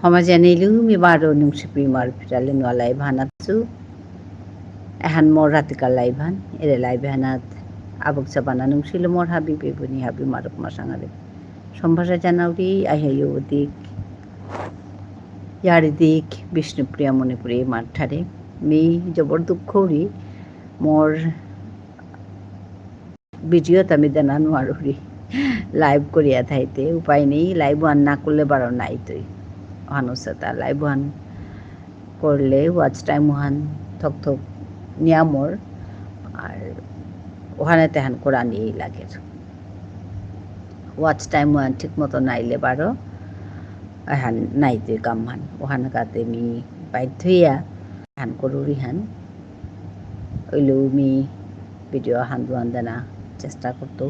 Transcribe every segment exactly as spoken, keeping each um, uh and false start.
হমা জানাইলু, মি বারো নুংসিপি ইমার ফিরালে নুয়া live হানাত আসু। এহান মোর রাতিকার live হান, এরে live হানাত আবক সাবানা নুংসিল মোর হাবি বেবুনি হাবি মারুপ মাসাঙারে। সম্ভাষা জানাউরি, আইহাইও দিক, ইয়ারি দিক, বিষ্ণুপ্রিয়া মণিপুরী মাঠারে। মি জবর দুঃখ উরি, মোর video তা মি দেনা নুয়ারুরি। Live করিয়া থাইতে উপায় নেই, live হান না করলে বারো নাই তুই। অহান অসাদে live হান করলে watch time হান থক থক নিয়ামর, আর অহানে তেহান করানি লাগে। Watch time হান ঠিক মতো নাইলে বারো, এহান নাই তুই কাম হান। অহান কাতে মি বাইত হইয়া হান করুরি হান। ওইলো মি video হান দুহান দেনা চেষ্টা করতৌ।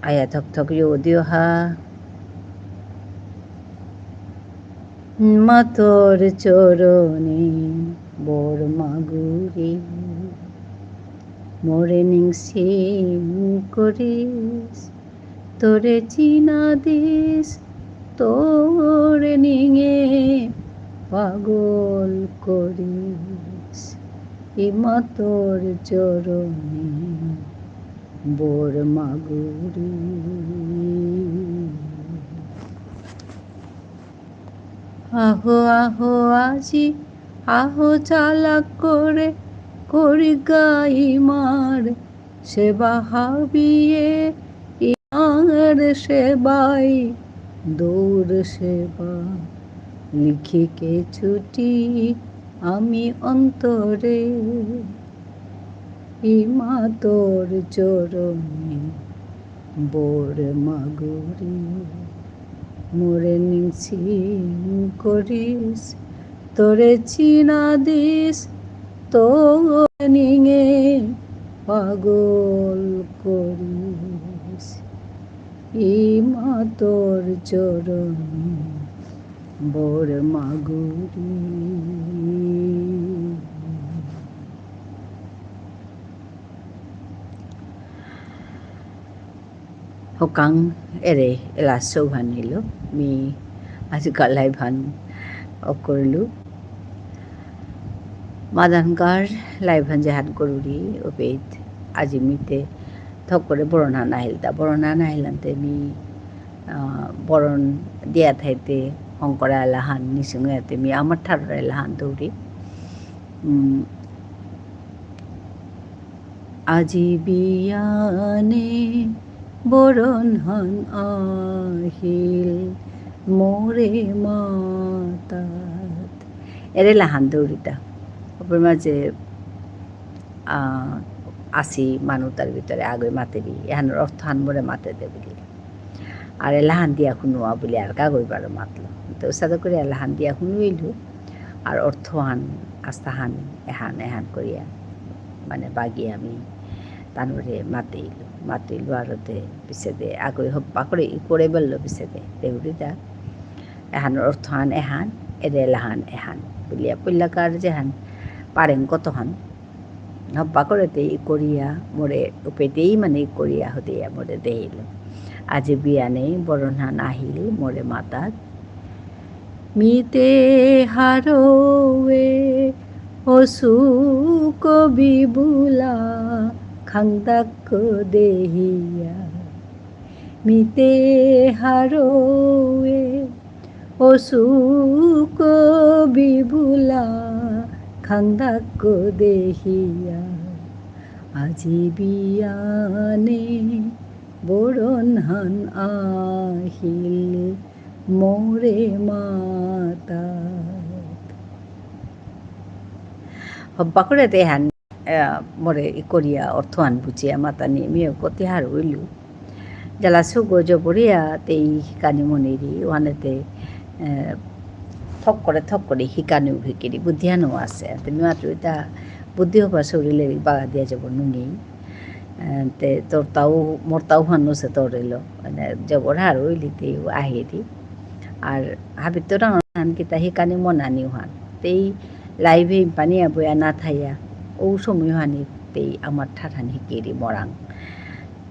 আয়া থক থক ইয়ো দিও হা। মাতর চরণে বর মাগুরি, মোরে নিংসিং করিস। তোরে চিনা দিস, তোরে নিঙে পাগল করিস, ইমা তোর চরণে বর মাগুরি। আহো আহো আজি, আহো চালাক করে, করি গাই মার সেবা হাবিয়ে, ইমার সেবাই দৌর সেবা। লিখিকে ছুটি আমি অন্তরে, ইমা তোর চরণে বর মাগুরি। মোরে নিংসিং করিস, তোরে চিনা দিস, তোরে নিঙে পাগল করিস, ইমা তোর চরণে বর মাগুরি। হকাং এরে এলা সৌহানিলো, মি আজিকার live হান অকরলু। মাদানকার live হান যেহান করুরি, ওপেইত আজি মিতে থক করে বরণ হান আহিলতা। বরণ হান আহিলান্তে মি, আহ, বরণ দিয়া থাইতে হংকরা এলাহান নিসুঙে আতে মি আমার ঠারর এলাহান দৌরি। উম, আজি বিয়ানে বরণ হান আহিল মোরে মাতাত। এরে লাহান দৌরিতা। ওপর মাঝে, আহ, আসি মানু তার ভিতরে আগই মাতেরি। এহানর অর্থ হান মোরে মাতে দে বুলি। আর এলাহান দিয়া হুনুয়া বুলি আর কাগই বারো মাতলো। তো সাদা করে এলাহান দিয়া হুনুইলু। আর অর্থহান, আস্তাহান, এহান, এহান করিয়া, মানে, বাগি আমি তানুরে মাতেইলু। মাতেইলু আরতে পিছেদে, আগই হব্বা করে ই করে বললো পিছেদে। দেউরিদা, এহান অর্থহান এহান, এরে এলাহান এহান। বুলিয়া, পল্লাকার যেহান, পারেং কতহান, হব্বা করেতে ই করিয়া মোরে উপেতেই মানে ই করিয়া হদিয়া মোরে দেইল। আজি বিয়ানে বরণহান আহিল মোরে মাতাত। মিতে হারৌয়ে অসুক বিবুলা খাংদাক দেহিয়া। মিতে হারৌয়ে অসুক বিবুলা খাংদাক দেহিয়া। আজি বিয়ানে বরণহান আহিল মোরে মাতাত। হব্বা করে তেহান, আহ, মোরে ই করিয়া অর্থহান বুঝিয়া মাতানি মিও কতি হারৌইলু। জালা সুগো জবরিয়া তেই হিকানি মনেরি, ওহানেতে, আহ, থক করে থক করে হিকানিউ হিকিরি, বুদ্ধিহানউ আসে। তে মি মাতু ইতা বুদ্ধি হবা শরীরে বাগা দিয়া যাব নুঙি। আহ, তে তোর তাও, মোর তাও হানু সে তোর এলো। মানে, জবর হারৌইলি তেই আহিরি। আর হাবিত তো ডাঙর হান কিতা হিকানি মনানি হান। তেই live এ পানি আবয়া না থাইয়া। ও সময় হানি এই আমার ঠারহান হিকেরি মরাং।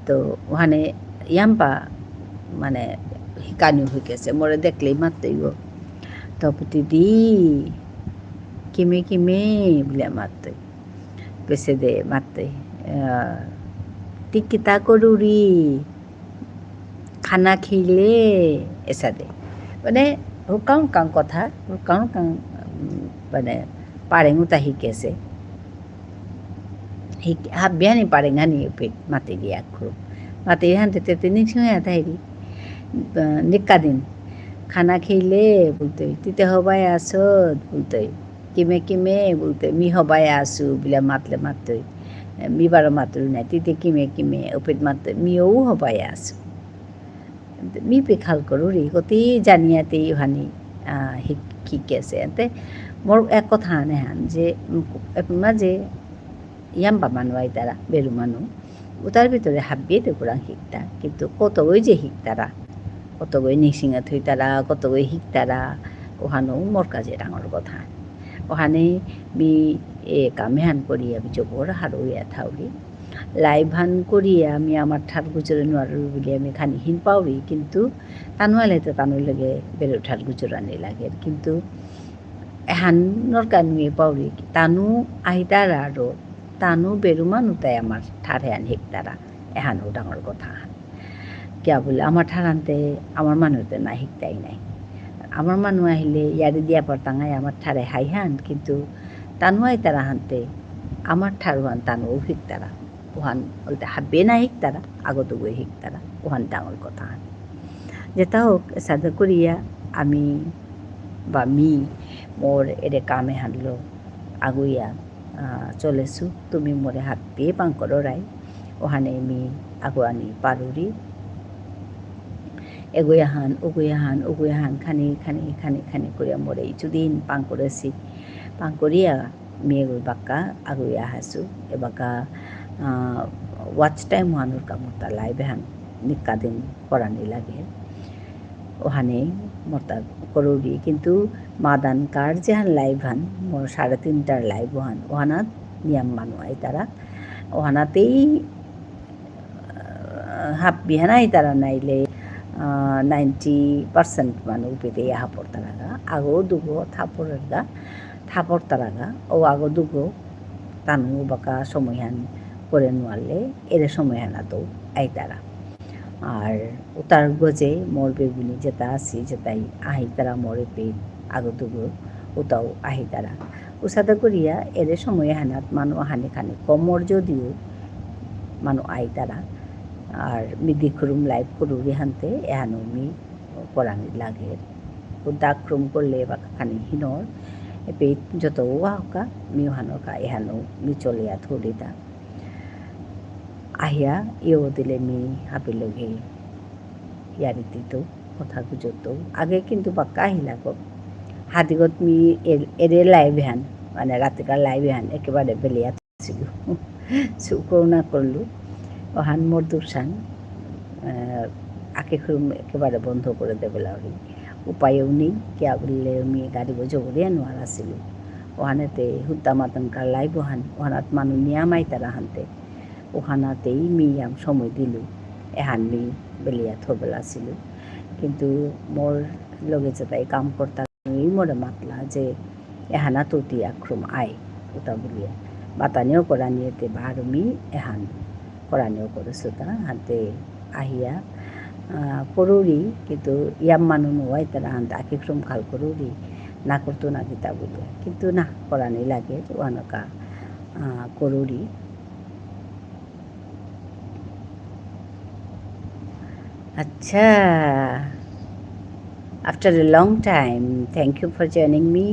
তো ওহানে ইয়াম্পা মানে হিকানিউ হিকেসে, মোরে দেখলেই মাততই গো। তপতি দি, কিমে কিমে বুলিয়া মাততই। পেসে দে মাততই। আহ, তি কিতা করুরি? খানা খেলে? এসাদে। মানে, হুরকাং হুরকাং কথা, হুরকাং হুরকাং, উম, মানে, পারেং উতা হিকেসে। হিক-, হাবিয়ানি পারেং হানি উপেই মাতেরি আকরু। মাতেরি হানতে তে তে নিংসিং অয়া থাইরি। আহ, নিকা দিন। খানা খেলে বুলতই, তিতে হবাই আসত বুলতই। কিমে কিমে বুলতই, মি হবাই আসু বুলে মাতলে মাততই। মি বারো মাতলু না, তিতে কিমে কিমে, উপেইত মাততই, মিও হবাই আসু। মি পে খাল করুরি, গতি জানিয়াতে ইহানি, আহ, হিক-, হিকেসে। এতে মোর এক কথা আনে হান যে, উম, এপমা যে ইয়াম্বা মানু আইতারা, বেরু মানু, উতার ভিতরে হাবিয়ে তে কুরাং হিকতা, কিন্তু কতগই যে হিকতারা, কতগই নিংসিঙে থইতারা, কতগই হিকতারা, ওহানো মোর কাজে ডাঙর কথা। ওহানে মি এ কামে হান করিয়া মি জবর হারৌ অয়া থাউরি। Live হান করিয়া আমি আমার ঠার গুজরে নুয়ারু বুলিয়া আমি খানি হিন পাউরি, কিন্তু তানু আইলে তো তানুর লগে বেরু ঠার গুজরানি লাগে, কিন্তু এহান নরকা নুয়ে পাউরি, তানু আইতারা আরো, তানু বেরু মানু তাই আমার ঠার হান হিকতারা, এহানউ ডাঙর কথা। কিয়া বুলে আমার ঠার হানতে আমার মানুতে না হিকতাই নাই। আমার মানু আহিলে ইয়ারি দিয়া পারতাঙাই আমার ঠারে হাইহান, কিন্তু তানু আইতারা হানতে আমার ঠারহান তানুও হিকতারা। ওহান বুলতে হাবিয়ে না হিকতারা, আগো দুগো হিকতারা, ওহান ডাঙর কথা হান। যেতা হোক, এসাদে করিয়া আমি বা মি মোর এরে কামে হানলো আগুইয়া, আহ, চলেসু। তুমি মোরে হাবিয়ে পাং কররাই, ওহানে মি আগুয়ানি পারুরি। এগুয়াহান, উগুয়াহান, উগুয়াহান, খানি, খানি, খানি, খানি করিয়া মোরে ইচুদিন পাং করেসি, পাং করিয়া মি এগই বাক্কা আগুইয়া আহাসু, এবাকা, আহ, watch time হানুর কা মোরতা live হান নিকা দিন করানি লাগে। ওহানে মোরতা করুরি, কিন্তু মাদান কার যেহান live হান, মোর সাড়ে তিনটার live হান, ওহানাত নিয়াম মানু আইতারা, ওহানাতেই আহ, হাবিহান আইতারা নাইলে, আহ, ninety percent মানু উপেইতে আহা পড়তারাগা। আগো দুগো থা পড়েরগা, থা পড়তারাগা। ও আগো দুগো তানু বাকা সময়হান করে নুয়ারলে, এরে সময়হানাত আইতারা। আর উতার গজে মোর বেগুনি যেতা আসি, যেতাই আহিতারা মোর এপেই আগো দুগো, উতাও আহিতারা। উসাদে করিয়া এরে সময় এহানাত মানু আহানি খানি কমর যদিও মানু আইতারা। আর মি দিখুরুম live করুরি হানতে এহানো মি করানি লাগে। উদ্দা আক্রম করলে বা খানি হিনর, এপে যত ওয়া হকা, মি ওহানো কা এহানো মি চলিয়া থরিতা। আহিয়া ইয়ো দিলে মি হাবি লগে ইয়ারি দিতৌ, কথা গুজরতৌ। আগে কিন্তু বাক্কা আহিলা গো। হাদিগত মি এ-, এরে live হান, মানে রাতিকার live হান, একেবারে বেলিয়া থসিলু। চুকৌ না করলু। ওহান মোর দুকসান, আহ, আকে খুরুম একেবারে বন্ধ করে দেবে লাউরি। উপায়ও নেই, কিয়া বুললে মি গাড়ি বজবরিয়া নোয়ার আসিলু। ওহানেতে হুদ্দা মাতন কার live ওহান, ওহানাত মানু নিয়াম আইতারা হানতে। ওহানাতেই মি ইয়াম সময় দিলু, এহান মি বেলিয়া থবেলা আসিলু। কিন্তু মোর লগে যেতাই কাম করতা, এই মোরে মাতলা যে এহানাত তি আক্রম আই, উতা বুলিয়া। বাতানিও করানি এতে বারো মি এহান করানিও করেসুতা, হানতে আহিয়া, আহ, করুরি, কিন্তু ইয়াম মানু নুয়াইতারা হানতে আকেক্রম খাল করুরি, না করতৌ না কিতা বুলিয়া। কিন্তু না, করানি লাগে, ওহানকা, আহ, করুরি। আচ্ছা, after a long time, thank you for joining me.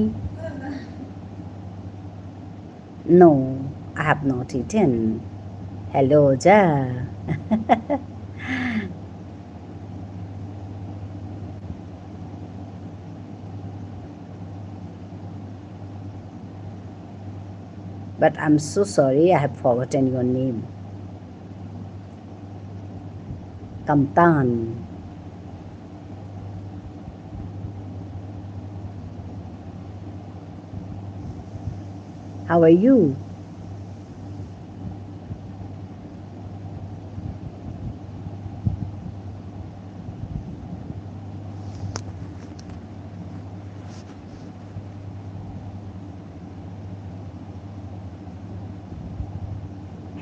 No, I have not eaten. Hello, যা। But I'm so sorry, I have forgotten your name. Kamtan. How are you?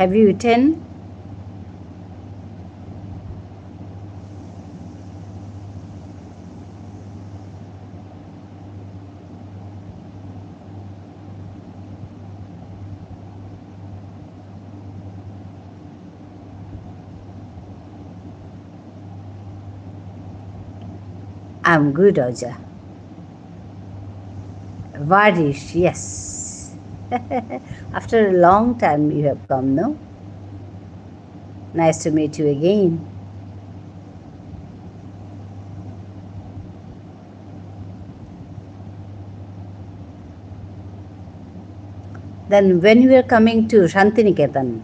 Have you eaten? I'm good, Oja. Varish, yes. After a long time you have come, no? Nice to meet you again. Then when you are coming to Shantiniketan?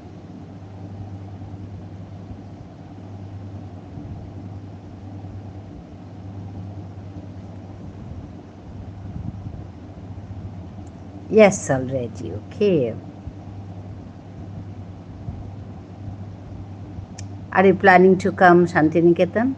Yes, already. Okay. Are you planning to come Shantiniketan?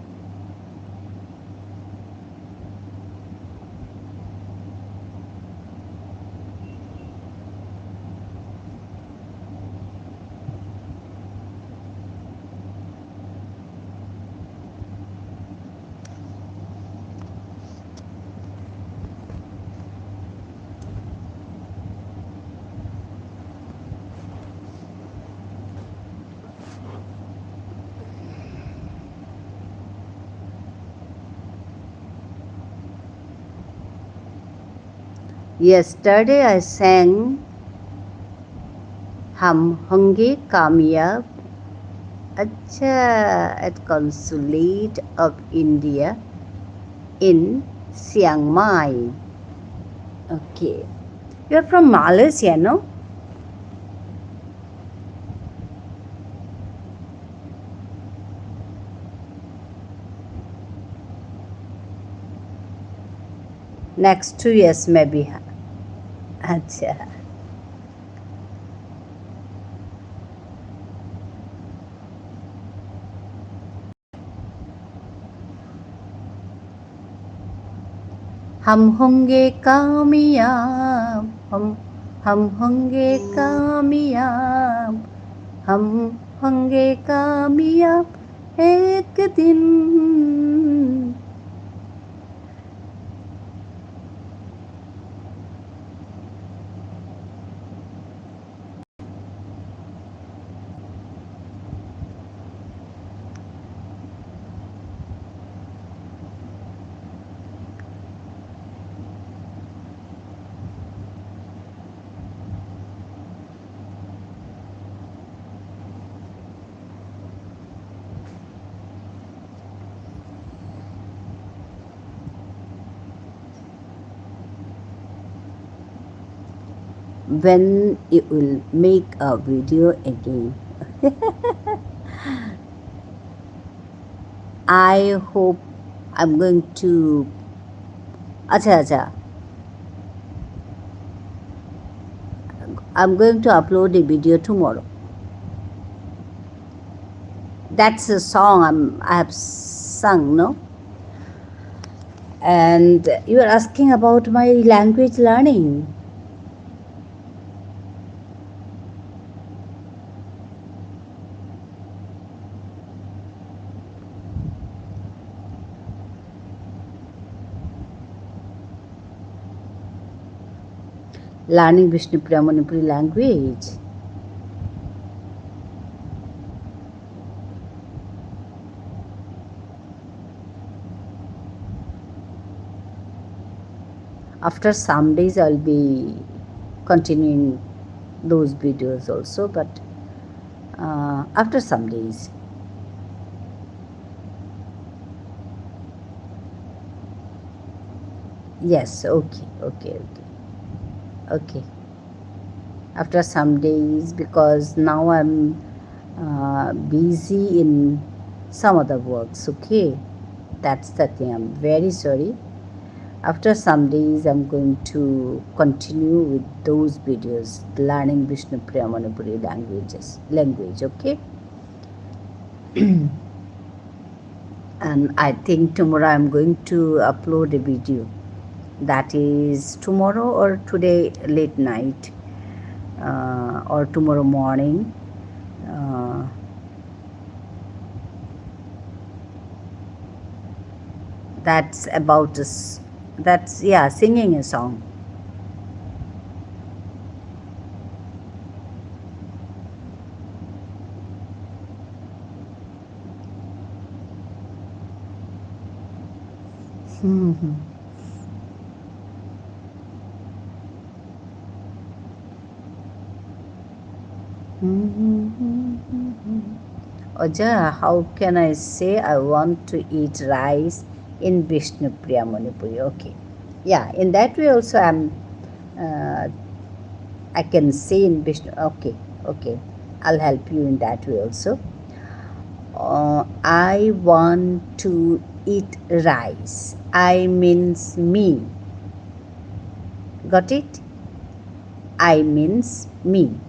Yesterday I sang Hum Honge Kamyab, acha, at Consulate of India in Chiang Mai. Okay. You're from Malaysia, no? Next two years maybe. আচ্ছা। हम होंगे कामयाब, हम, हम होंगे कामयाब, हम होंगे कामयाब एक दिन। When you will make a video again? I hope I'm going to, আচ্ছা, আচ্ছা। I'm going to upload a video tomorrow. That's a song I'm, I have sung, no? And you are asking about my language learning. Learning Bishnupriya Manipuri language. After some days, I'll be continuing those videos also, but, uh, after some days. Yes, okay, okay, okay. Okay. After some days, because now I'm, uh, busy in some other works, okay? That's the thing. I'm very sorry. After some days, I'm going to continue with those videos, learning Bishnupriya Manipuri languages, language, okay? And I think tomorrow I'm going to upload a video. That is tomorrow or today late night, uh, or tomorrow morning. Uh, that's about this. That's, yeah, singing a song. Oja, how can I say I want to eat rice in Bishnupriya Manipuri? Okay. Yeah, in that way also I'm, uh, I can say in Bishnu. Okay, okay. I'll help you in that way also. Uh, I want to eat rice. I means me. Got it? I means me.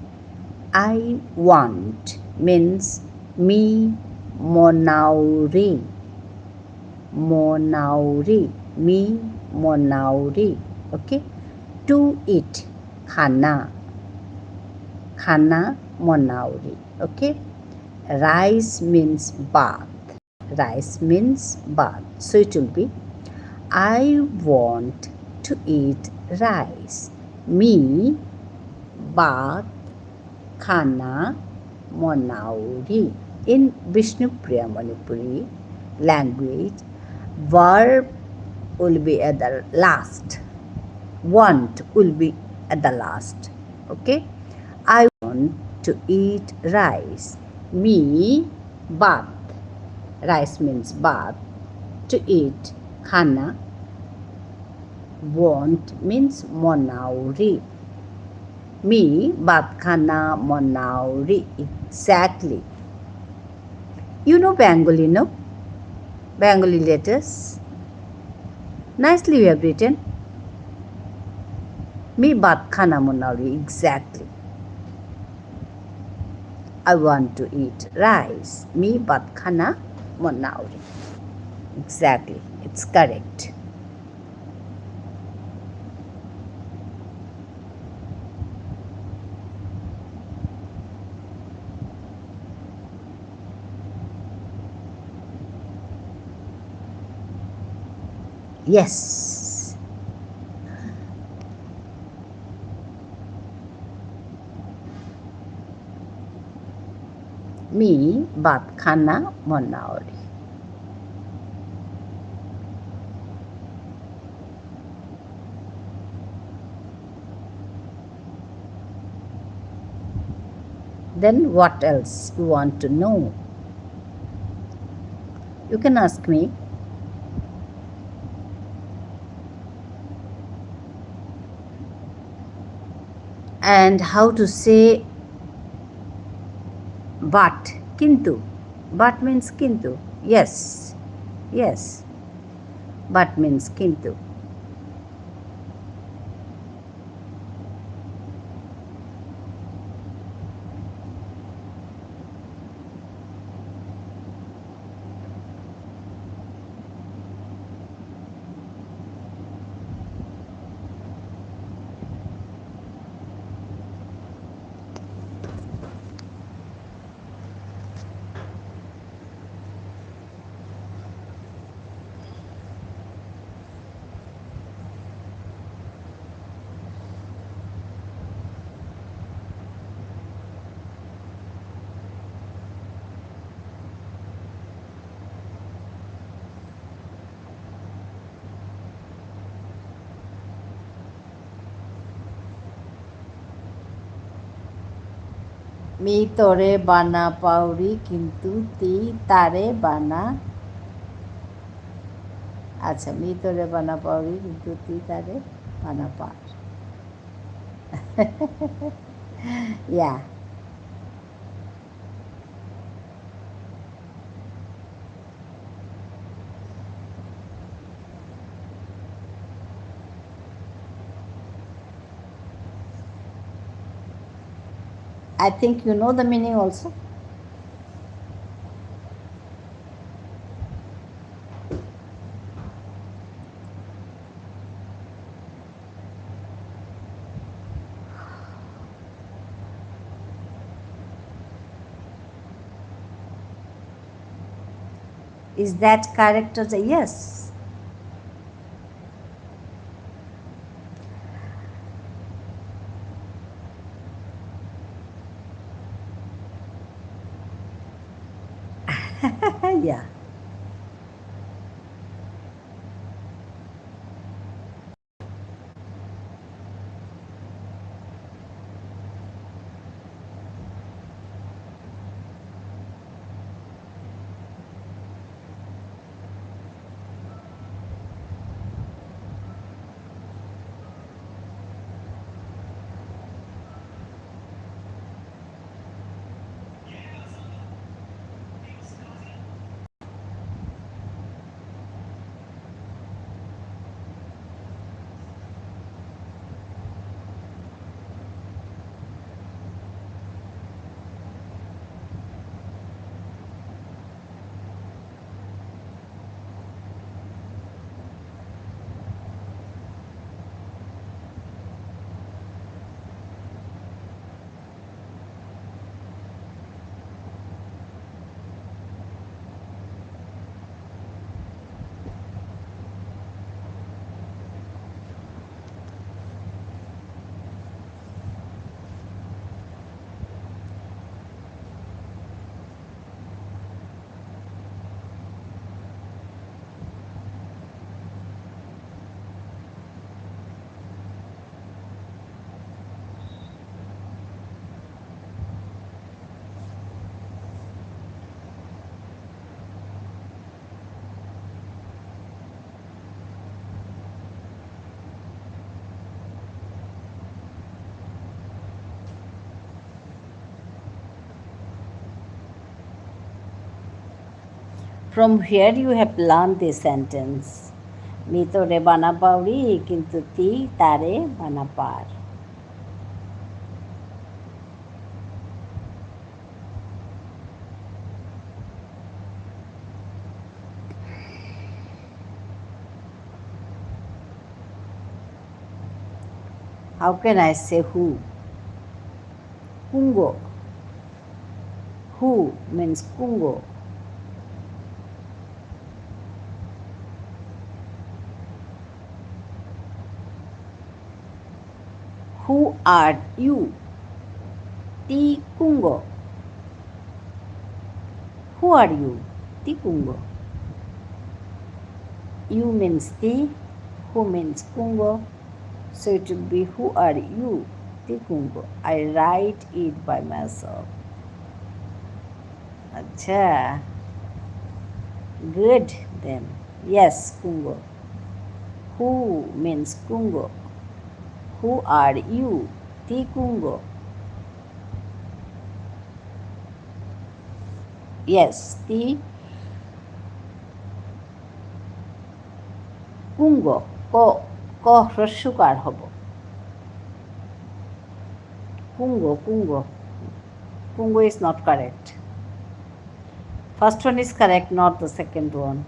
I want means me মনাউরি। মনাউরি। Me মনাউরি। Okay? To eat, খানা। খানা মনাউরি। Okay? Rice means ভাত। Rice means ভাত। So it will be, I want to eat rice. Me ভাত খানা মনাউরি। In Bishnupriya Manipuri language, verb will be at the last. Want will be at the last. Okay? I want to eat rice. Me ভাত। Rice means ভাত। To eat, খানা। Want means মনাউরি। মি ভাত খানা মনাউরি। Exactly. You know Bengali, no? Bengali letters. Nicely you have written. Me ভাত খানা মনাউরি। Exactly. I want to eat rice. Me ভাত খানা মনাউরি। Exactly. It's correct. Yes. Me ভাত খানা মনাউরি। Then what else you want to know? You can ask me. And how to say but, কিন্তু? But means কিন্তু। Yes, yes. But means কিন্তু। মি তোরে বানা পাউরি, কিন্তু তি তারে বানা। আচ্ছা, মি তোরে বানা পাউরি, কিন্তু তি তারে বানা পার। Yeah. I think you know the meaning also. Is that correct? Yes. Yeah. From where you have learned this sentence? Me তোরে বানা পাউরি, কিন্তু তি তারে বানা পার। How can I say who? কুঙগ। Who means কুঙগ। Who are you? তি কুঙগ। Who are you? তি কুঙগ। You means তি, who means কুঙগ। So it will be, who are you? তি কুঙগ। I write it by myself. আচ্ছা। Good then. Yes, কুঙগ। Who means কুঙগ। Who are you? তি কুঙগ। Yes, তি কুঙগ। ক, ক হ্রস্ব উকার হব। কুঙগ, কুঙগ। কুঙগ is not correct. First one is correct, not the second one.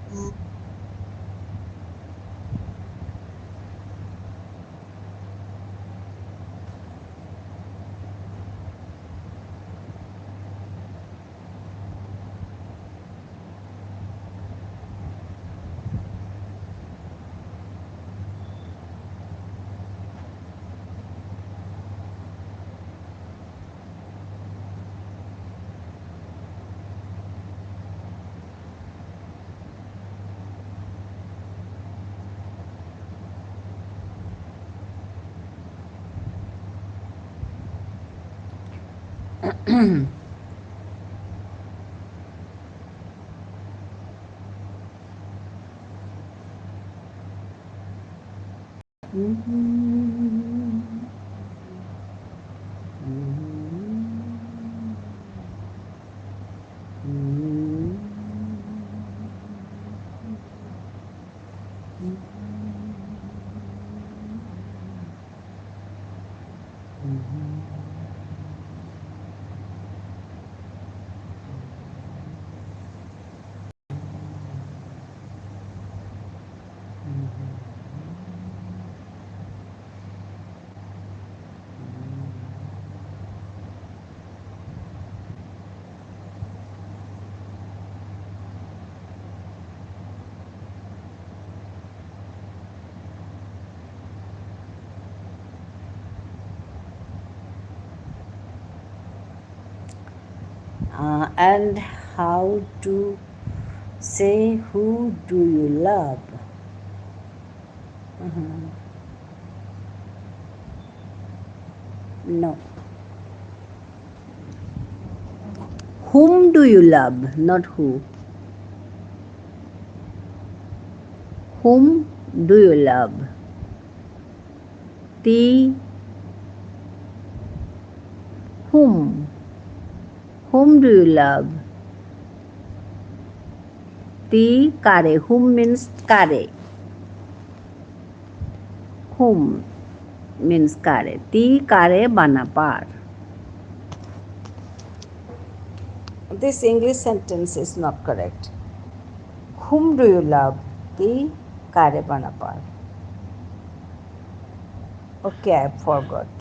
Uh, and how to say, "Who do you love?" Uh-huh. No. Whom do you love? Not who. Whom do you love? তি whom? Whom do you love? তি কারে? Whom means কারে? Whom means কারে? তি কারে বানা পার? This English sentence is not correct. Whom do you love? তি কারে বানা পার? Okay, I forgot.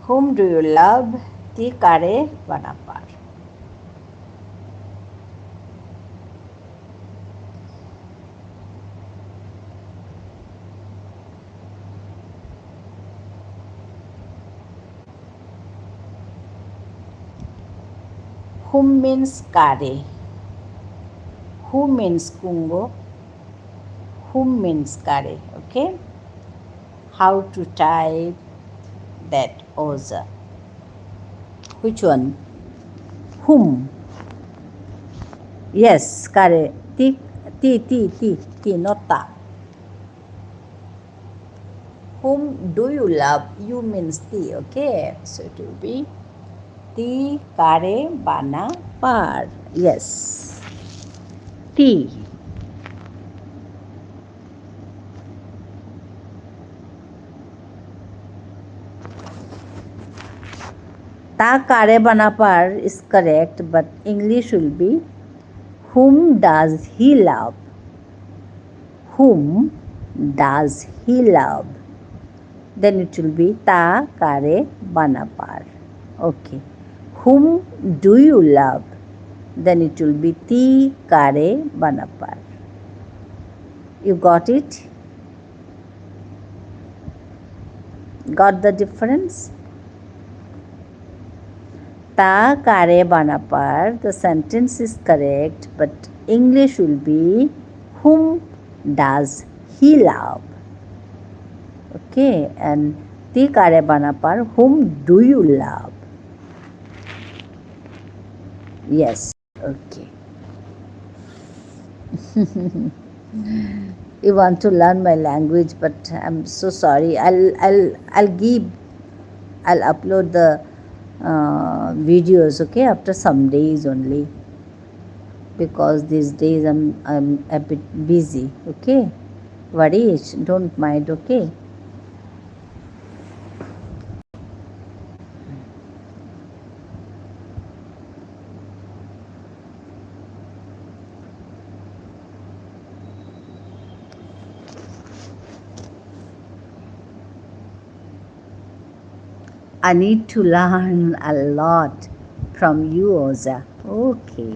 Whom do you love? তি কারে বানা পার? Whom means কারে. Who means কুঙগ. Whom means কারে. Okay? How to type that, Oja? Which one? Whom? Yes, কারে. তি, তি, তি, তি, তি, not তা. Whom do you love? You means তি, okay? So it will be তি কারে বানা পার। Yes. তি। তা কারে বানা পার is correct, but English will be, "Whom does he love?" Whom does he love? Then it will be তা কারে বানা পার। Okay. Whom do you love? Then it will be তি কারে বানা পার। You got it? Got the difference? তা কারে বানা পার, the sentence is correct, but English will be, "Whom does he love?" Okay, and তি কারে বানা পার, "Whom do you love?" Yes. Okay. You want to learn my language, but I'm so sorry. I'll, I'll, I'll give, I'll upload the, uh, videos, okay, after some days only, because these days I'm, I'm a bit busy, okay? Varish, don't mind, okay? I need to learn a lot from you, ওজা। Okay.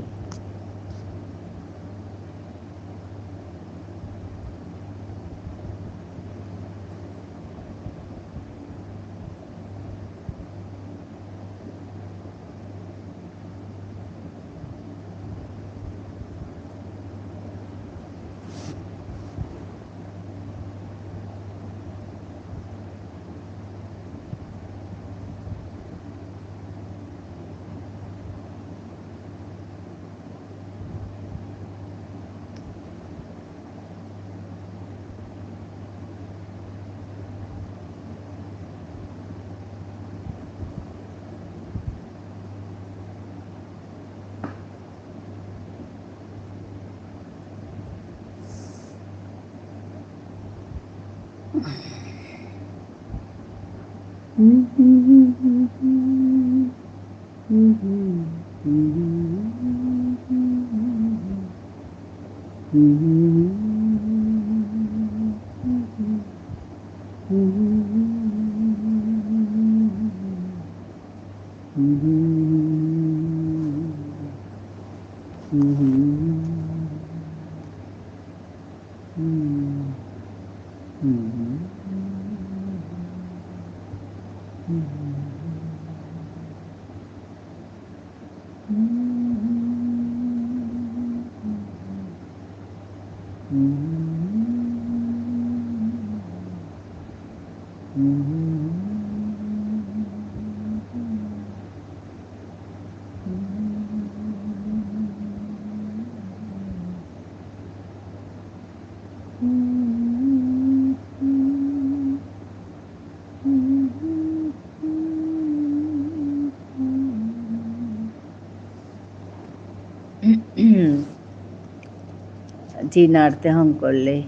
জি, নাড়তে হং করলে।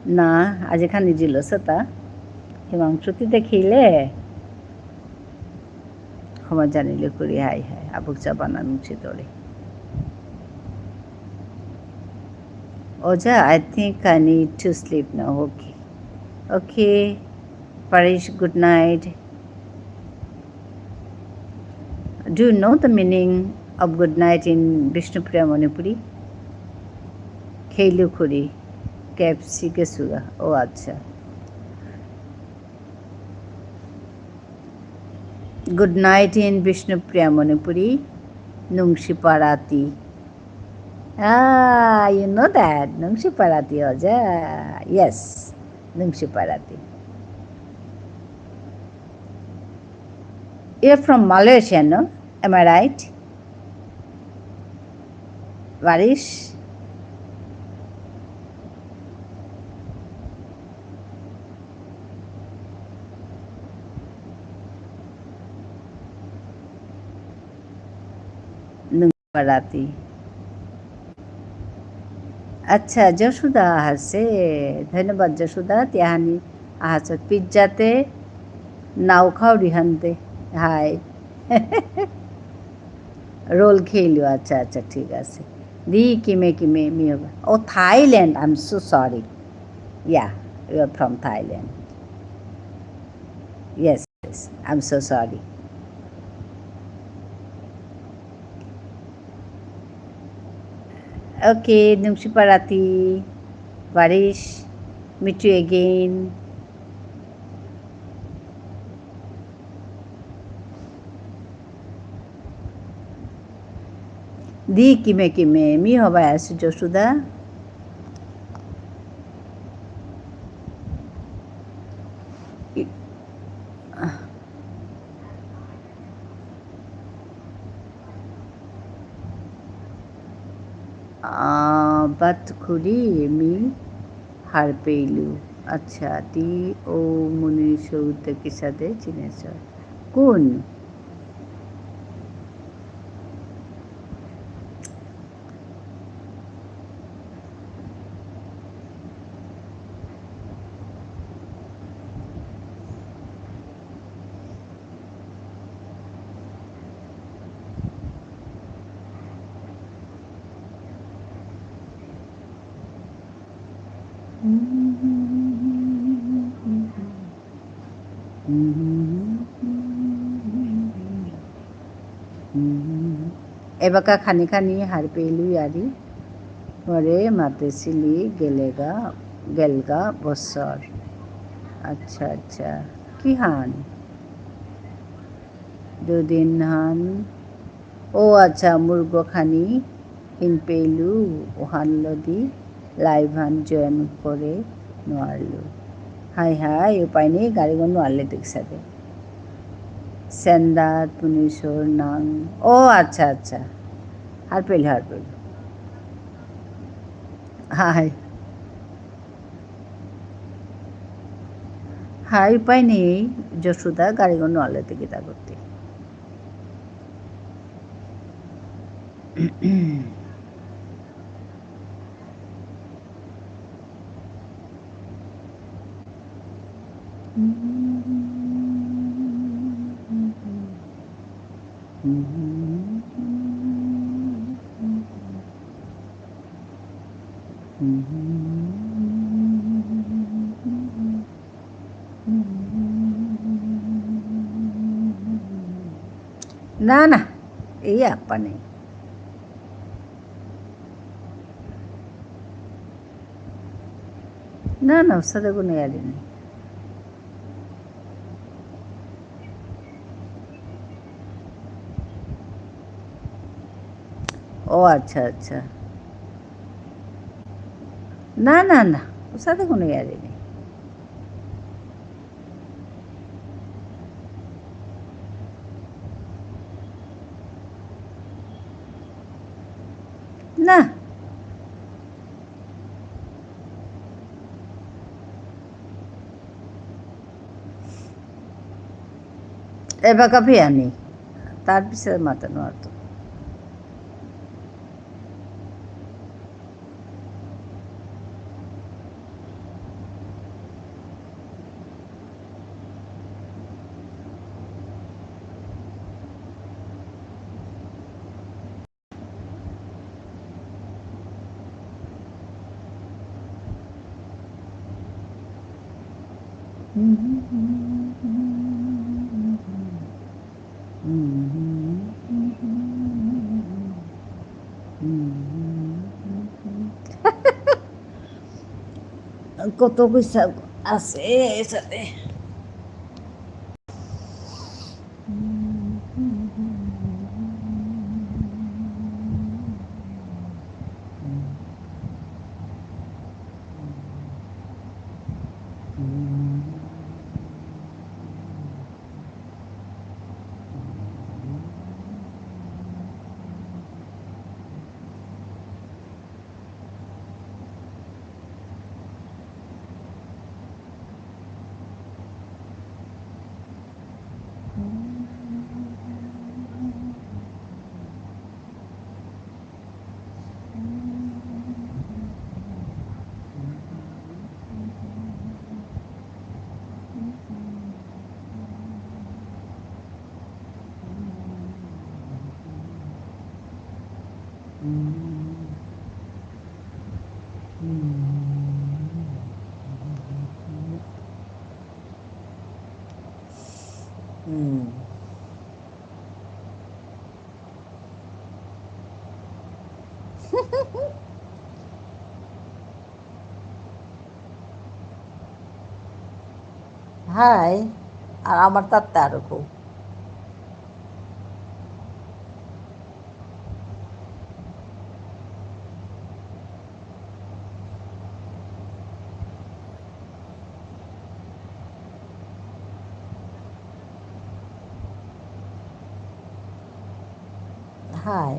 না, আজি খানি জিল সেতা। হিমাংশু তি দেখিলে। ক্ষমা জানিলে করি হাই হাই। আবুক চা বানানো চিতরে। ওজা, I think I need to sleep now. Okay. Okay. Parish, good night. Do you know the meaning of good night in Bishnupriya Manipuri? খেইলু খুরি, কেএফসি গেসুগা। ও আচ্ছা। Good night in Bishnupriya Manipuri, নুংশিপা রাতি। Ah, you know that. নুংশিপা রাতি ওজা। Yes, নুংশিপা রাতি। You're from Malaysia, no? Am I right? Varish? নুংশিপা রাতি। আচ্ছা, যশোদা আহাসে। ধন্যবাদ যশোদা, তিয়াহানি আহাসত পিৎজাতে নাও খাও রিহানতে। হাই। রোল খেইলু, আচ্ছা, আচ্ছা, ঠিক আছে। দি কিমে কিমে মি হবা। ও, Thailand, I am so sorry. Yeah, you are from Thailand. Yes. I'm so sorry. Okay, নুংশিপা রাতি, Varish, meet you again. দি কিমে কিমে, মি হবাই আছি যশোদা। আহ, বাত খুরি মি হারপেইলু। আচ্ছা, তি ও মুনি সৌতে কিসাদে চিনেছ? কোন? এবাকা খানি খানি হারপেইলু য়ারি, মরে মাতেসিলি গেলেগা, গেলগা বছর। আচ্ছা, আচ্ছা। কিহান? দুদিন হান। ও আচ্ছা, মুরগ খানি হিনপেইলু, ওহানলদি live হান join করে নোয়ারলু। হাই হাই, উপায় নেই, গারিগ নোয়ারলে দেখসাদে। সেন্দাত পুনিশর নাং। ও আচ্ছা, আচ্ছা। হারপেইল, হারপেইল। হাই। হাই, উপায় নেই, যশোদা, গারিগ নোয়ারলে তে কিতা করতে। না, না, এই আপা নেই। না, না, ওর সাথে কোনো ইয়ারি নেই। ও আচ্ছা, আচ্ছা। না, না, না, ওর সাথে কোনো ইয়ারি নেই। না। এবাকা ফিয়ানি, তার পিছে মাথা নোয়ারতো। কত পয়সা আছে এর সাথে। হাই, আর আমার তাত্তা আরো খুব। হাই।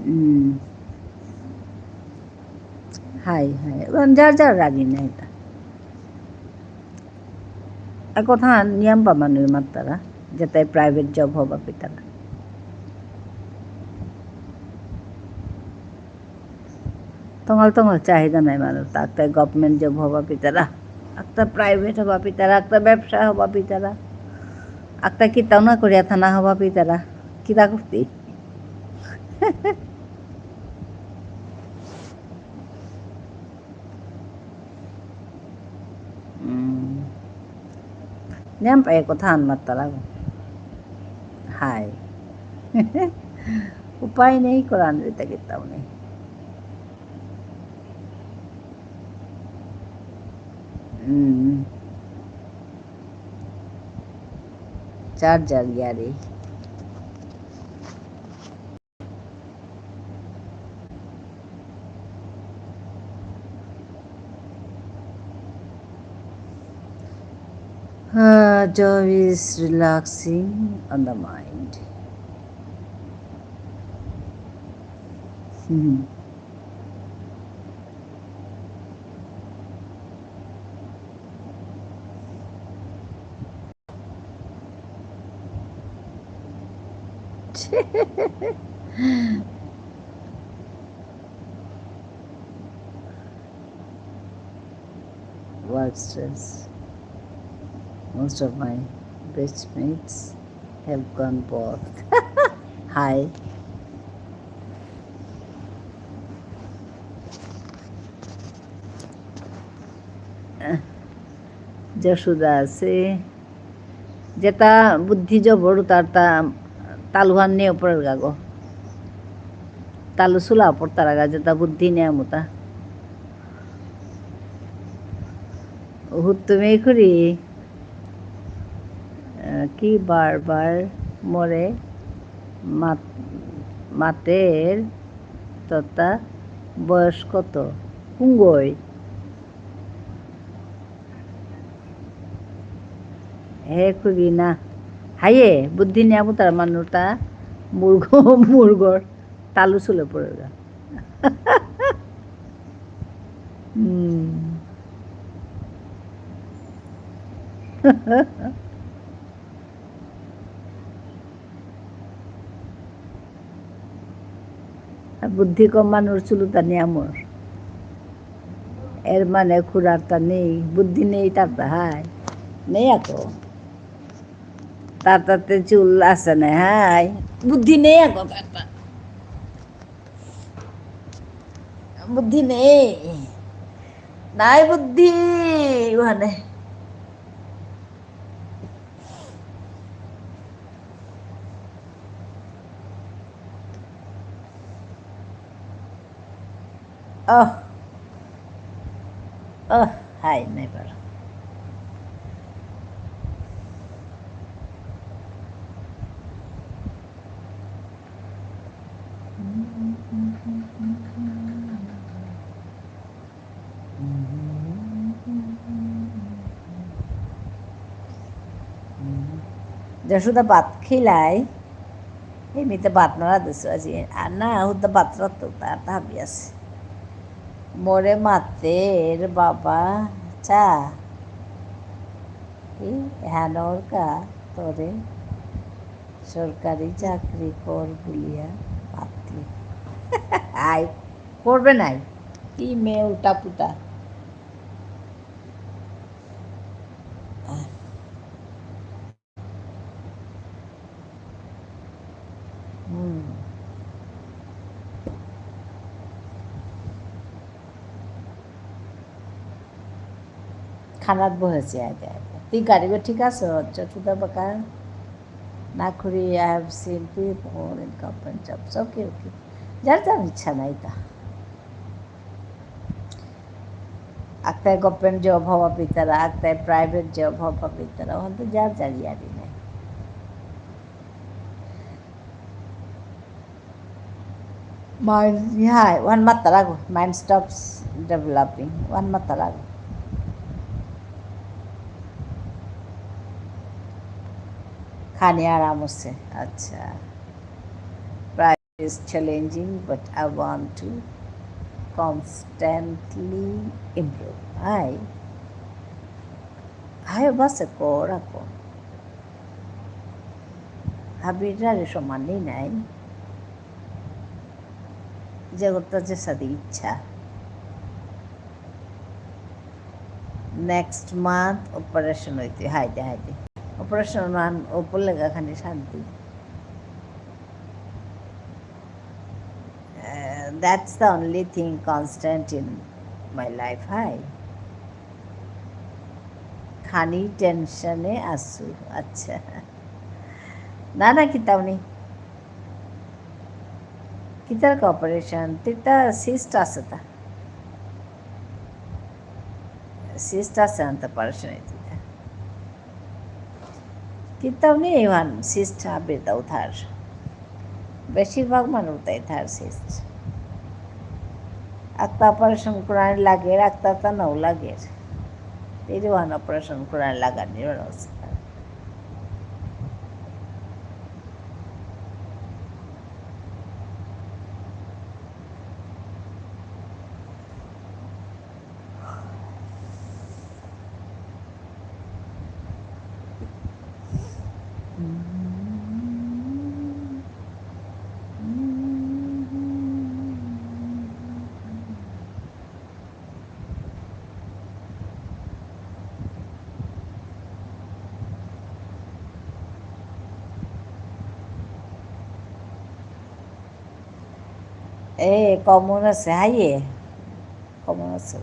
উম। Hi, hi. ওখান যার যার রাগি না এটা। আর কথা নিয়ম পামানো মাত্তারা, যেতে private job হবা পিতারা। তঙাল তঙাল চাহিদা নাই মানু, আকতা government job হবা পিতারা, আকতা private হবা পিতারা, আকতা ব্যবসা হবা পিতারা, আকতা কিতাও না করিয়া থানা হবা পিতারা, কিতা করতি? উম। নিয়াম পায়ে কথা আন মাত্তারা গো। হাই। উপায় নেই, করান দিতে কিতাও নেই। উম। যার যার ইয়ারি। Uh, joy is relaxing on the mind. Hmm. Work stress. Most of my batchmates have gone both. Hi. Yashoda আছে। যেতা বুদ্ধি জবর তার তা তালুহান নিয়ে পড়ের গাগো। তালু সুলা পড়তারা গা যেতা বুদ্ধি নিয়ে মুতা। হুত্তুমি খুরি, আহ, কি বারবার মোরে মাত-, মাতের ততা বয়স কত? কুঙ্গই? হে খুরি না। হায়ে, বুদ্ধি নিয়া বুতার মানুরতা মুরগ, মুরগর তালু চুলে পড়েগা। হুম। আর বুদ্ধি কম মানুর চুলুতা নিয়ামর। এর মানে খুড়ার তা নেই, বুদ্ধি নেই তার তা হাই। নেই আকো। তার তাতে চুল আছে না হাই। বুদ্ধি নেই আকো তার তা। বুদ্ধি নেই। নাই বুদ্ধি ওখানে। ওহ। ওহ, হাই, নেভার। যশোদা ভাত খিলাই, এমনিতে ভাত না রাঁধেছো আজি, আর না, হুদা ভাত রাঁধতো, তার তো হাবি আছে। মোরে মাতের বাবা চা, কি হ্যানোর কা তোরে সরকারি চাকরি কর বুলিয়া মাতলি। আই, করবে নাই। কি মেয়ে উল্টা পুল্টা। হুম। খানাত বহেছে আগে আগে। তুই গাড়িগো ঠিক আছে? আচ্ছা, তুই তো বাকা না খুরি, I have seen people in government jobs. Okay, okay. যার যার ইচ্ছা নাই তা। আক্তায় government job হওয়া পিতারা, আক্তায় private job হওয়া পিতারা, ওখান তো যার যার ইয়ারি নাই। Mind, yeah, one মাত্রা গো, mind stops developing, one মাত্রা গো। খানি আরাম হচ্ছে, আচ্ছা। Practice challenging, but I want to constantly improve. হাই, হাই বাসে করা কম। হাবিরারে সমানই নাই। যে করতে যে সাথে ইচ্ছা। Next month operation হইতে, হাইতে, হাইতে। Operation মান ওপর লেগা খানি শান্তি। Uh, that's the only thing constant in my life. হাই। খানি টেনশনে আসু। আচ্ছা। না, না, কিতাও নেই। কিতার কা operation? তিতা cyst আছে তা। Cyst আছে আনতে operation হইতে তা। কিতাও নেই ওহান cyst হাবির দাও থার। বেশিরভাগ মানুষ তাই থার cyst। আক্তা operation করানি লাগে, আক্তা তা নাও লাগে। তেইরে ওহান operation করার লাগানি রয়েছে। এ, কমন আছে, হাইয়ে। কমন আছে।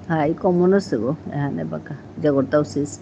হাই, কমন আছে গো, এহানে বাকা, জাগরতাও সিস্ট।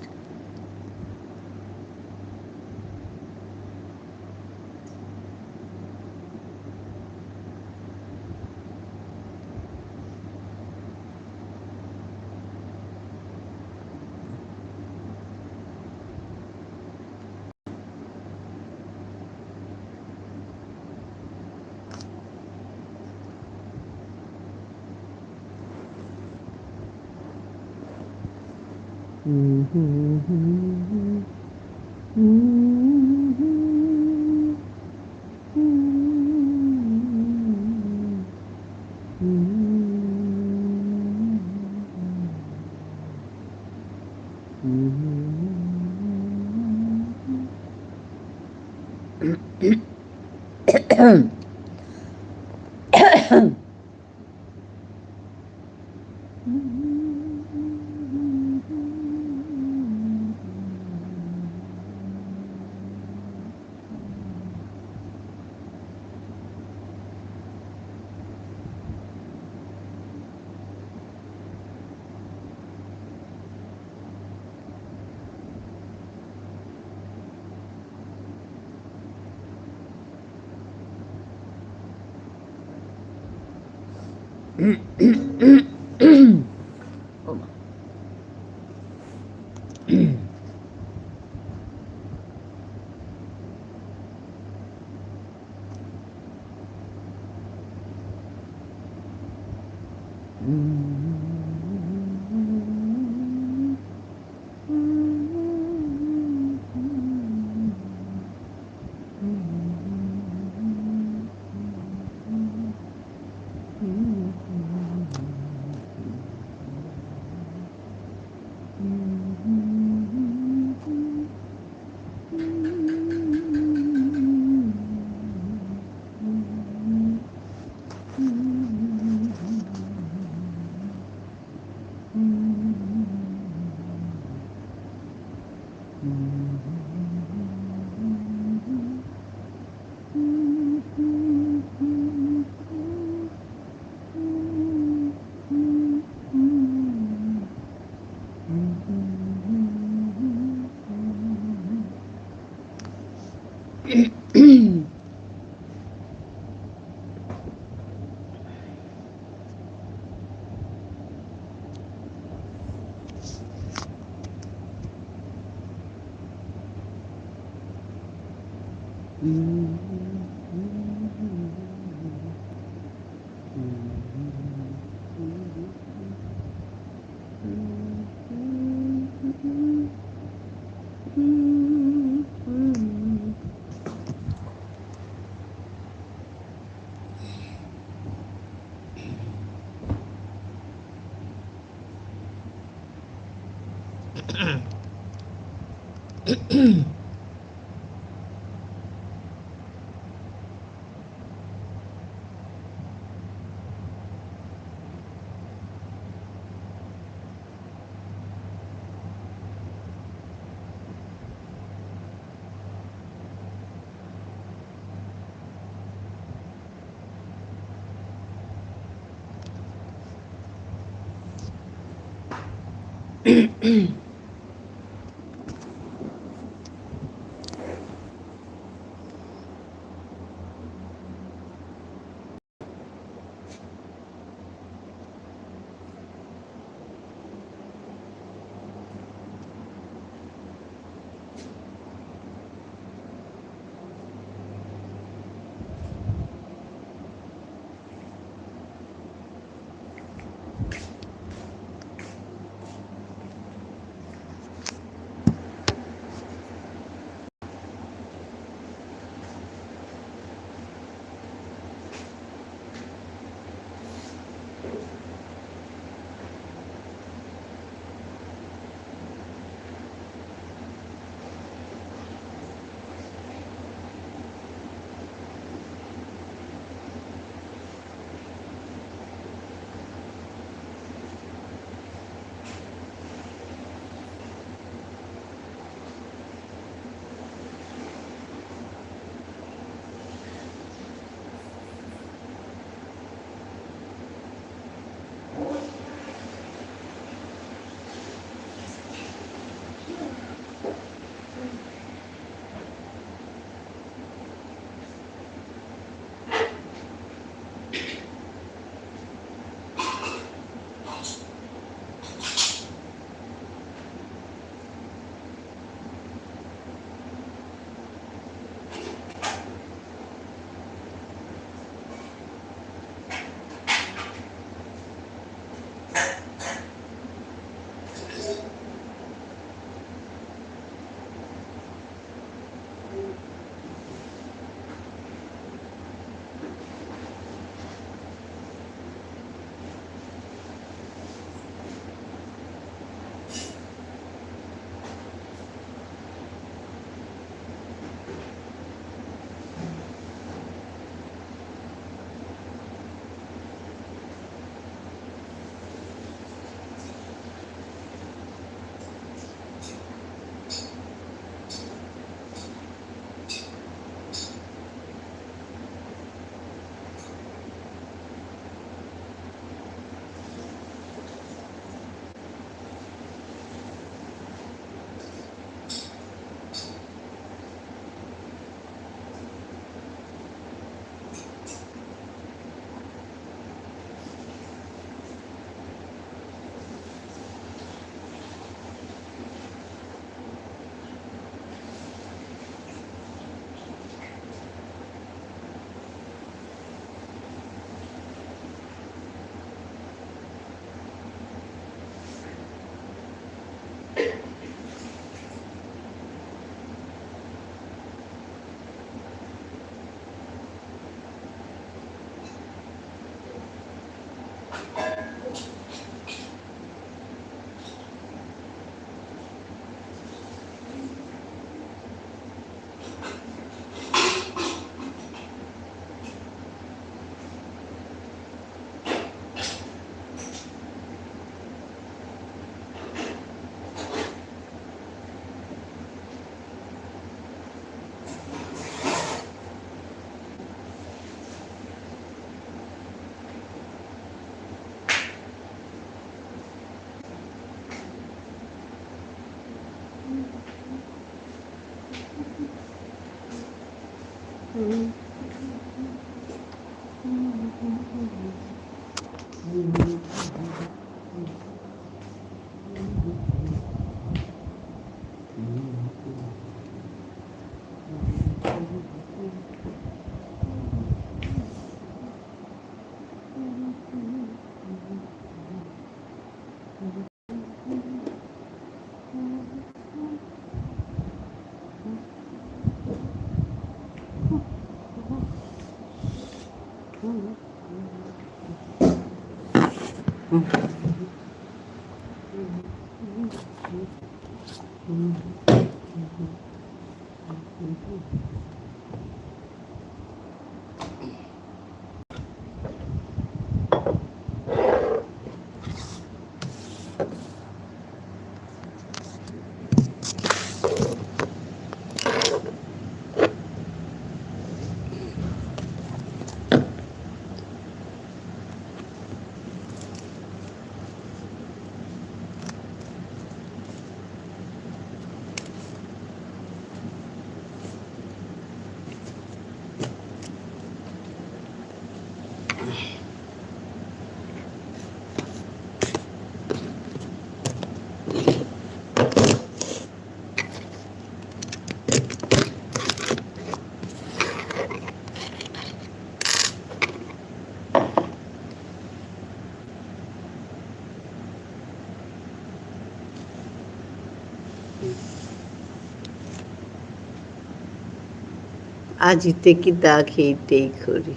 আজিতে কিতা খেইতেই করি।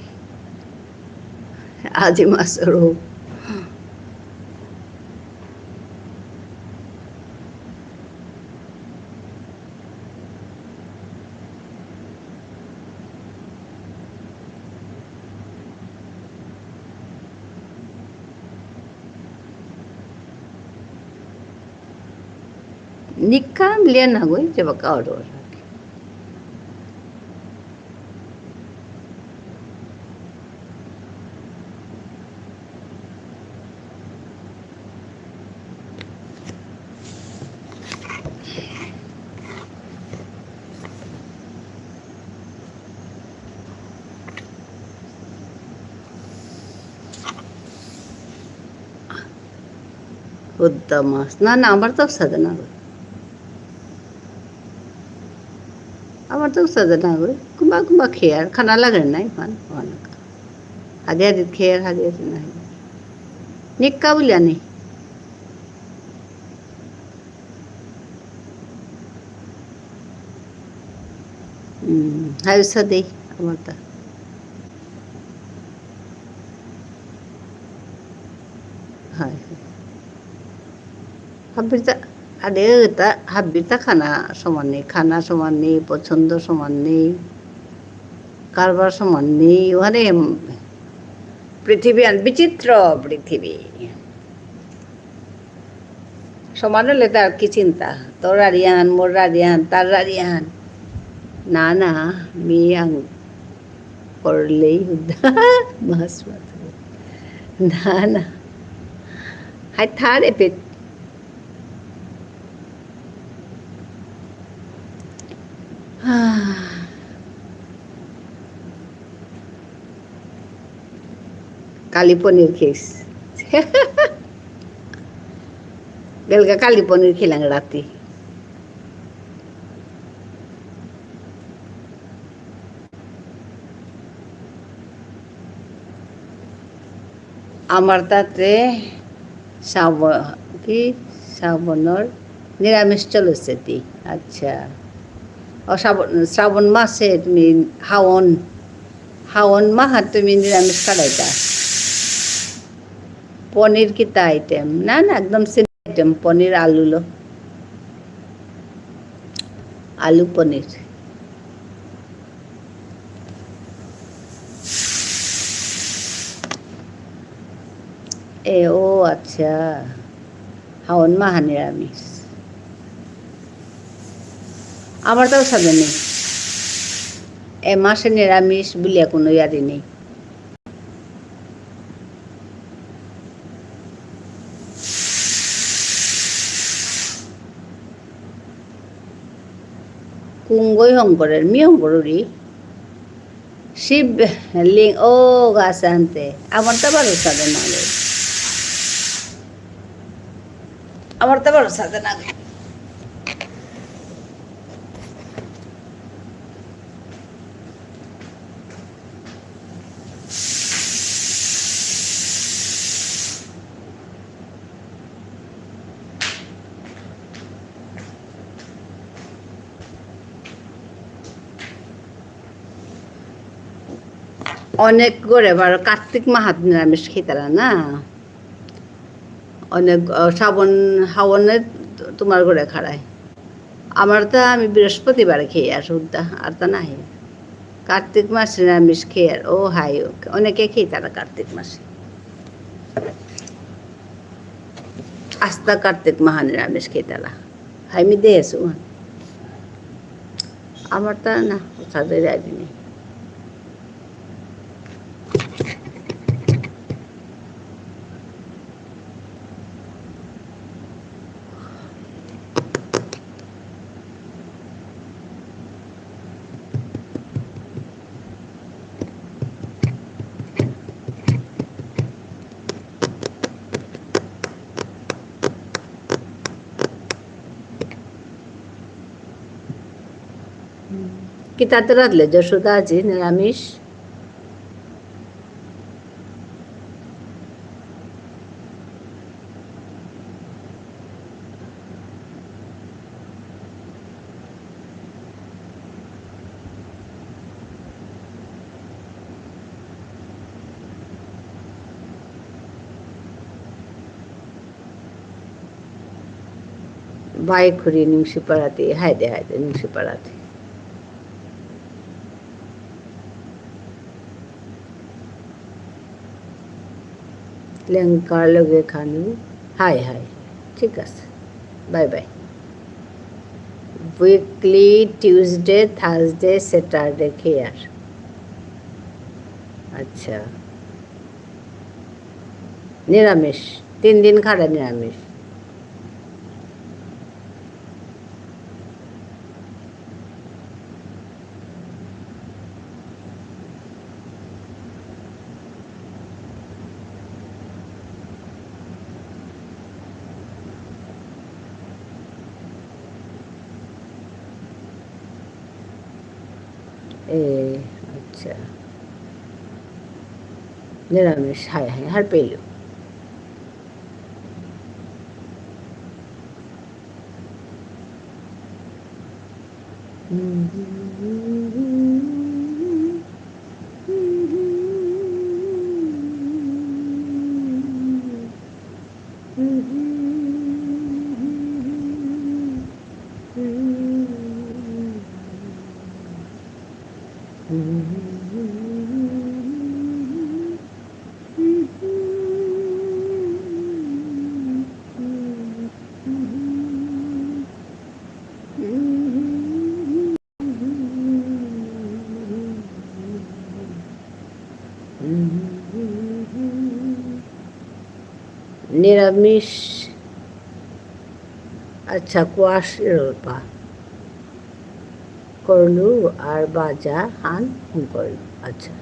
আজি মাসরো। নিকাম লিয়া না গই, যে বাকা অর্ডার। হুদ্দা মাছ। না, না, আমার তো সাদে না গো। আমার তো সাদে না গো। কুম্বা কুম্বা খেয়ার, খানা লাগে নাই, ফান, ফান। হাদিয়া দিত খেয়ার, হাদিয়া দিত নাই। নিকা বুলিয়া নেই। উম, হাই সাদে, আমার তা। High, high. হাবিতা, আরে, তা, হাবিতা খানা সমান নেই, খানা সমান নেই, পছন্দ সমান নেই, কারবার সমান নেই, ওখানে পৃথিবী আন-, বিচিত্র পৃথিবী। সমান হলে তার কি চিন্তা? তোর রাড়িয়ান, মোর রাড়িয়ান, তার রাড়িয়ান। না, না, মি আং করলেই হুদ্দা মাছ মাত্র। না, না। হাই থারে পেট। আহ। কালি পনির খেস। বেলকা কালি পনির খেলাম রাতি। আমার তাতে শ্রাবণ, কি? শ্রাবণর নিরামিষ চলেছে তি। আচ্ছা। ও, শ্রাবণ, শ্রাবণ মাসে তুমি হাওন, হাওন মাহাত তুমি নিরামিষ খাইতা? পনির কিতা আইটেম? না, না, একদম সিম্পল আইটেম, পনির আলু লো। আলু পনির। এ, ও আচ্ছা। হাওন মাহা নিরামিষ। আমার তাও সাদে নেই। এ মাসে নিরামিষ বুলিয়া কোনো ইয়ারি নেই। কুঙ্গই হঙকরের, মি হঙকরুরি। শিব লিং-, ও গাছান্তে, আমার তো ভরসা দেনা গে। আমার তো ভরসা দেনা গে। অনেক ঘরে আবার কার্তিক মাহাত নিরামিষ খেতারা না। অনেক, আহ, শ্রাবণ, হাওনে তোমার ঘরে খাড়ায়। আমার তো আমি বৃহস্পতিবার খেয়ে আর শুদ্ধা, আর তা নাই। কার্তিক মাসে নিরামিষ খেয়ে আর, ও হাই, ও, অনেকে খেতারা কার্তিক মাসে। আস্তা কার্তিক মাহা নিরামিষ খেতারা। হাই মি দেহেসু। আমার তা না, সাথে যাইনি। কিতাতে রাঁধলে যশোদা আজি নিরামিষ? বাই খুরি নুংশিপাড়াতে, হায়দে হায়দে নুংশিপাড়াতে। লেংকার লগে খানি। হাই, হাই। ঠিক আছে। Bye bye. Weekly Tuesday, Thursday, Saturday খেয়ার। আচ্ছা। নিরামিষ। তিন দিন খাড়া নিরামিষ। এ, আচ্ছা। নিরামিষ, হাই, হাই, হার পেলু। নিরামিষ। আচ্ছা, কোয়াশ ইরলপা করলু আর বাজা হান হুম করলু। আচ্ছা।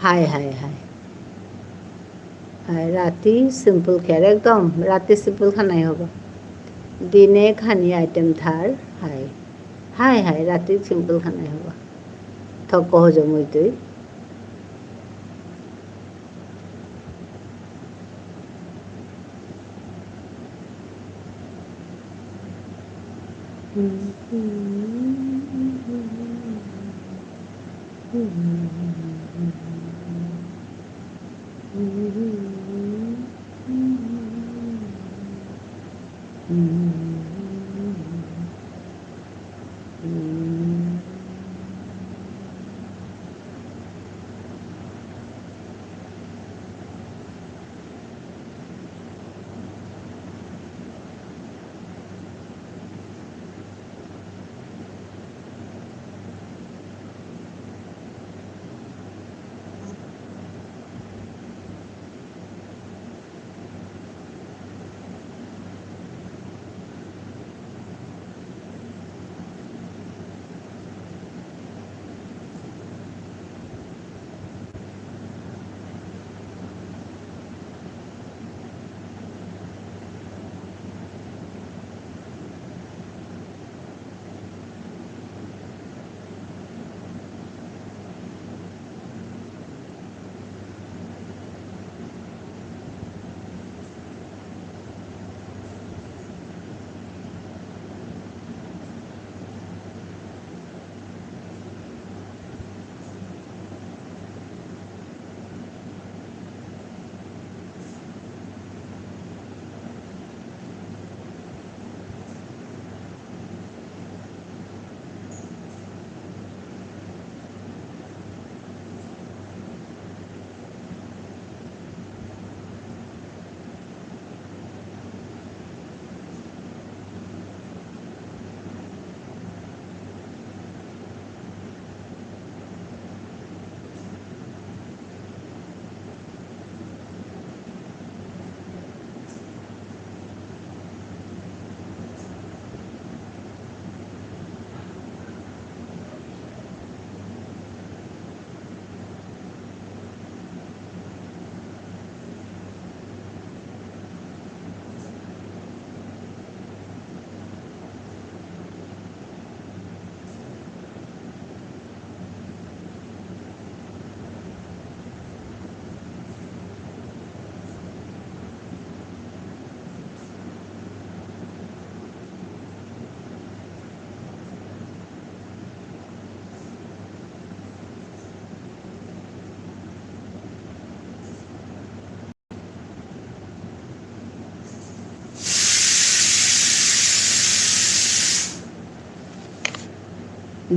হাই, হাই, হাই। হাই, রাতি simple খেয়ার, একদম রাতি simple খানাই হবা। দিনে খানি item থার, হাই। হাই, হাই, রাতি simple খানাই হবা। থক হজম হইতই।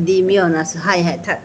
দিমিও না, হাই হাই থাক।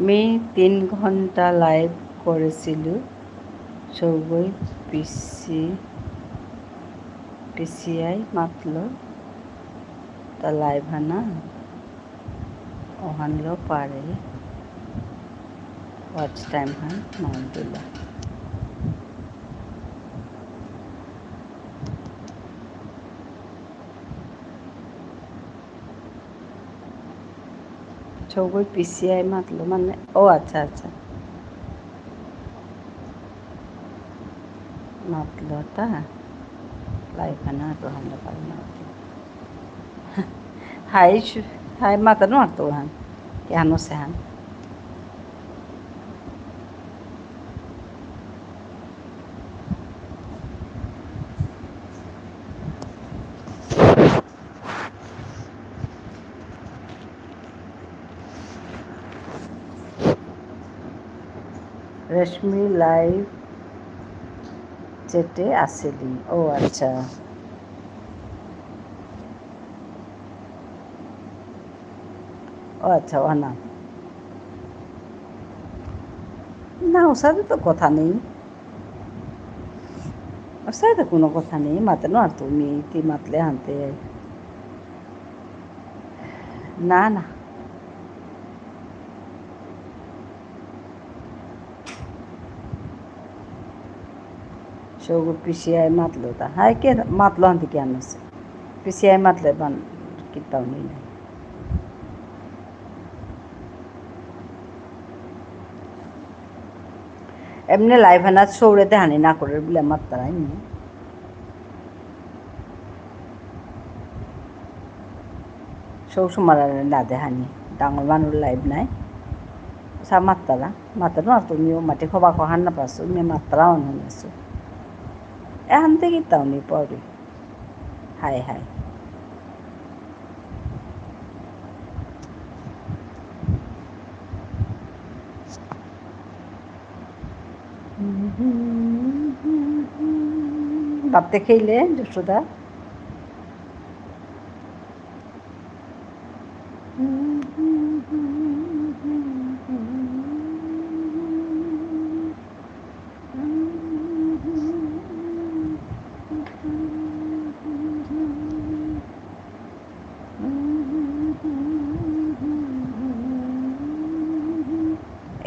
মি তিন ঘন্টা live করেসিলু, সৌগই পিসি, পিসিআই মাতলো, তা live হানা অহানলো পারে watch time হান মাউন্টুলা। সৌগই পিসিআই মাতলো মানে, ও আচ্ছা, আচ্ছা। মাতলো তা, live হানা তো হানলো পারে না। হাই শু-, হাই মাতা নোয়ারতো হান, কেন সে হান। রেশমি live chat-এ আসেনি। ও আচ্ছা। ও আচ্ছা, ও না। না, ওর সাথে তো কথা নেই। ওর সাথে তো কোনো কথা নেই। মাতে না আর তুমি, তি মাতলে হানতে। না, না। সৌগ পিসিআই মাতলো তা। হাই কে মাতলো হানতে কি আনছে? পিসিআই মাতলে বান কিতাও নেই না। এমনি live হানাত সৌরে দেহানি না করে বুলে মাত্তারা এমনি। সৌ সুমারা না দেহানি, ডাঙর মানুষ live নাই। সা মাত্তারা, মাত্তারা না তুমিও মাটি খবা কহান না পাসো, মে মাত্তারা অন হন আসো। এহান থেকে তাও নি পড়ি। High high. বাপতে খেইলে, যশোদা।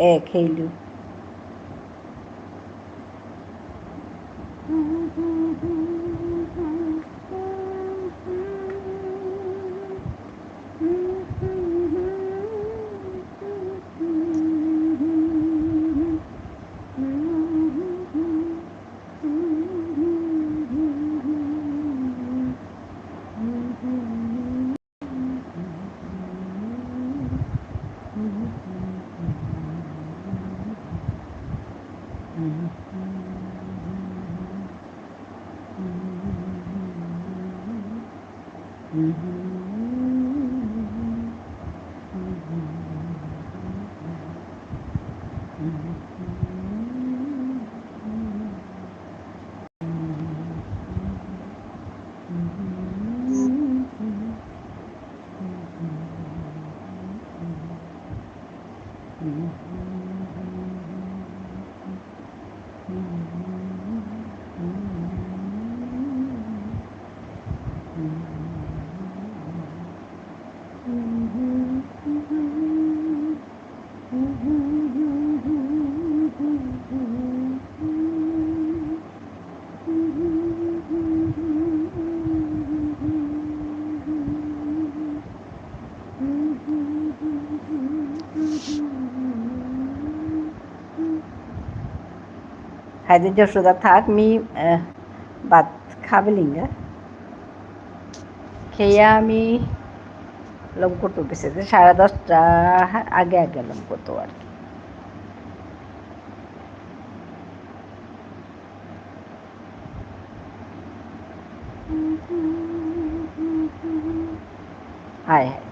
এ, খেইলু। হায়দে যশোদা থাক, মি, আহ, ভাত খাবেলিঙ্গা। খেয়া আমি লম করতে গেছে, যে সাড়ে দশটা আগে আগে লম করতো আর কি। হায় হায়।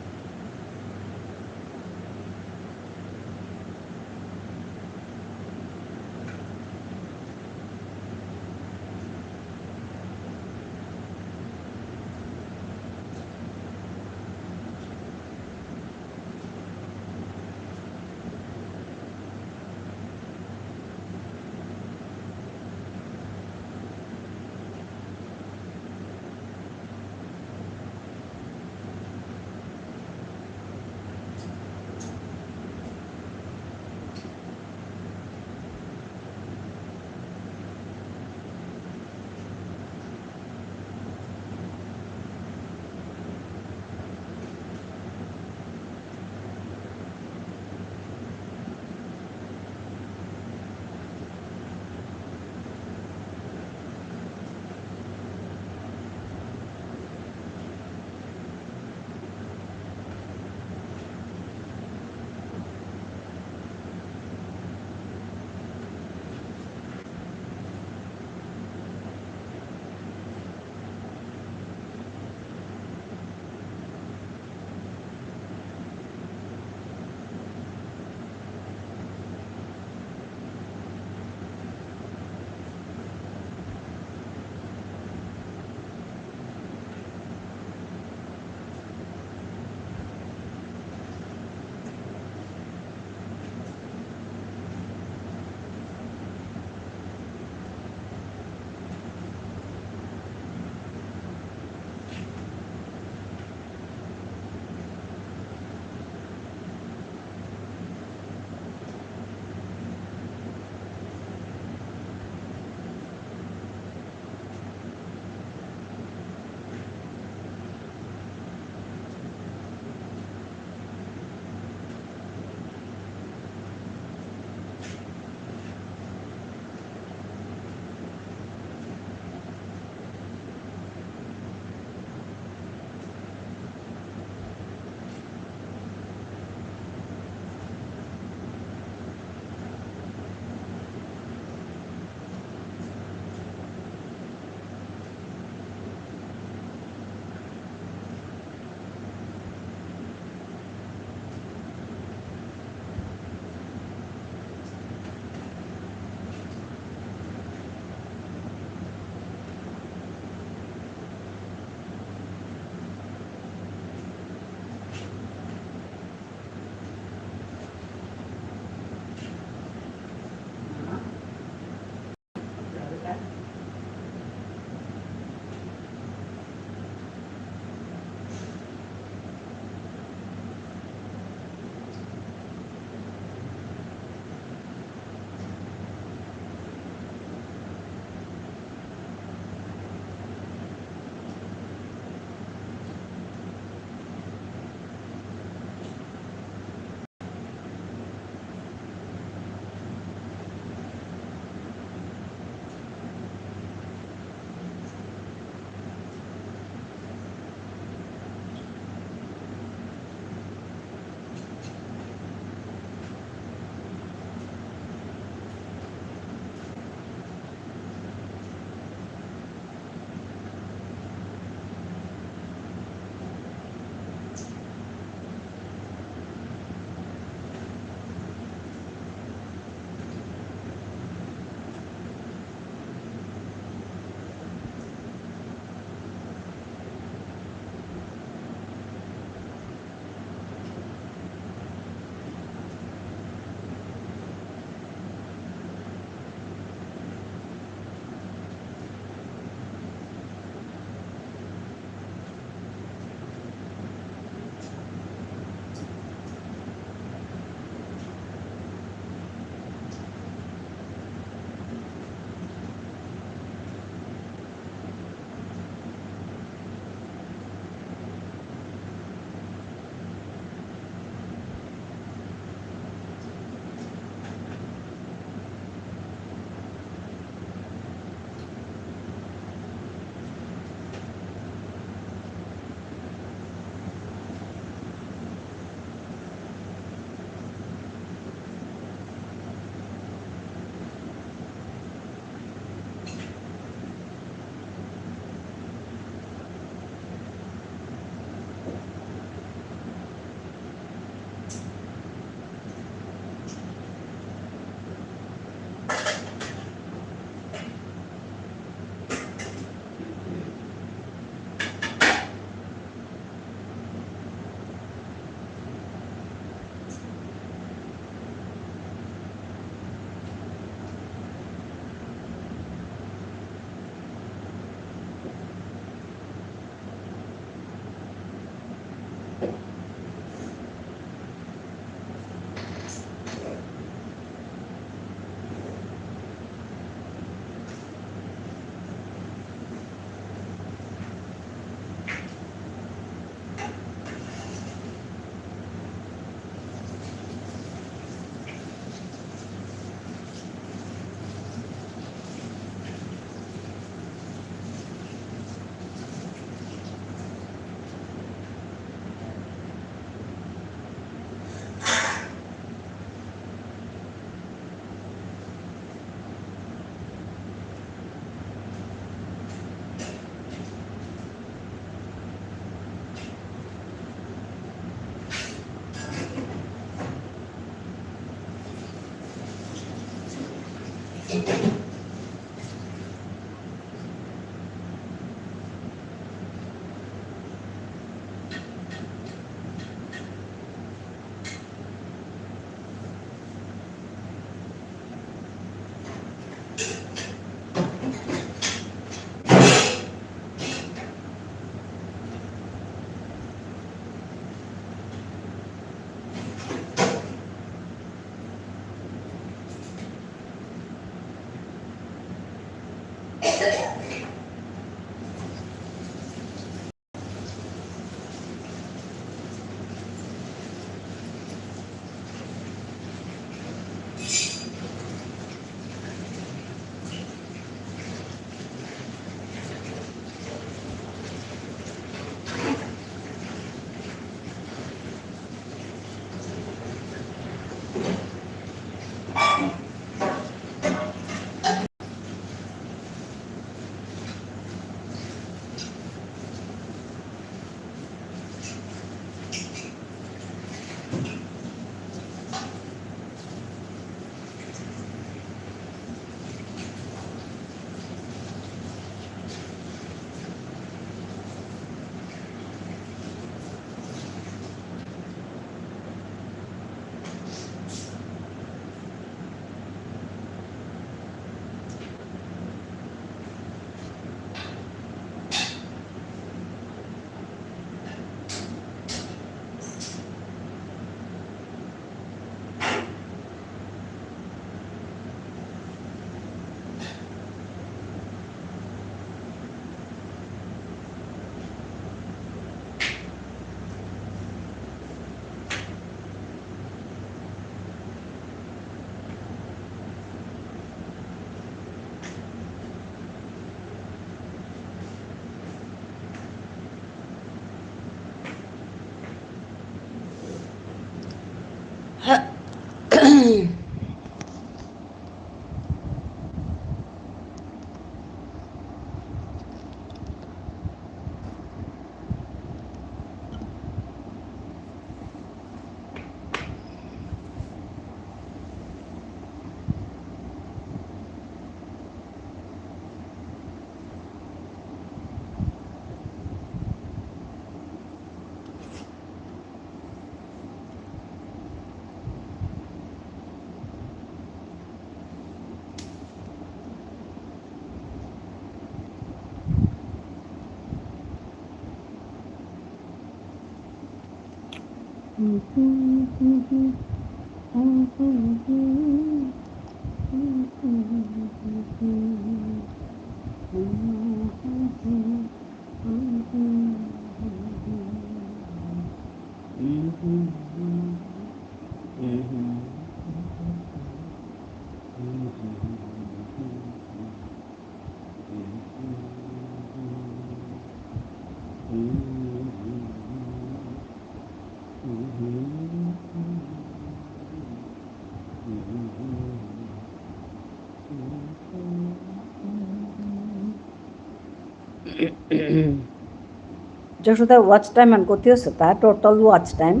যশোদার watch time আন কত আছে তা? Total watch time?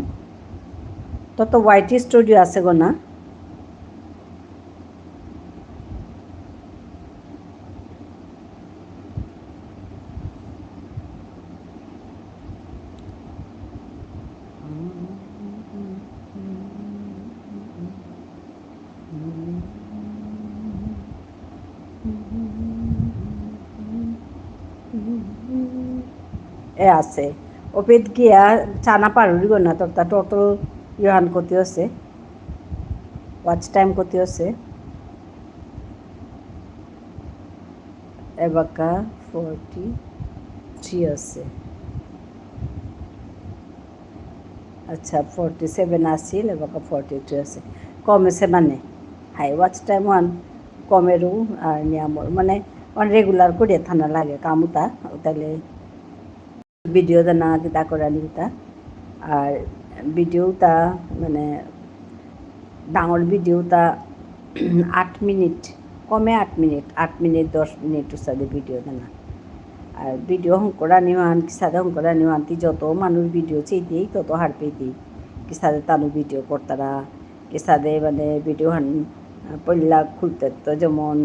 তত ওয়াইটি স্টুডিও আছে গো না? এ আছে। অপিত গিয়া চানা পারুরি গো না, তোর তা total ইহান কত আছে? Watch time কত আছে? এবাকা forty three আছে। আচ্ছা, forty seven আছিল, এবাকা forty three আছে। কমেছে মানে। হাই watch time ওহান কমেরও আর নিয়ামর। মানে, ওহান regular করে থানা লাগে কামুতা। তাহলে ভিডিও দানা কিতা করানি কিতা। আর ভিডিওতা মানে ডাঙর ভিডিওতা আট মিনিট, কমে আট মিনিট, আট মিনিট, দশ মিনিট উসাদে ভিডিও দানা। আর ভিডিও হংকরানি ওহান, কিসাদে হংকরানি ওহান, তি যত মানুষ ভিডিও চেইতেই, তত হারপেইতেই। কিসাদে তানু ভিডিও করতারা, কিসাদে মানে ভিডিও হান, আহ, পইলা খুলতে তো যেমন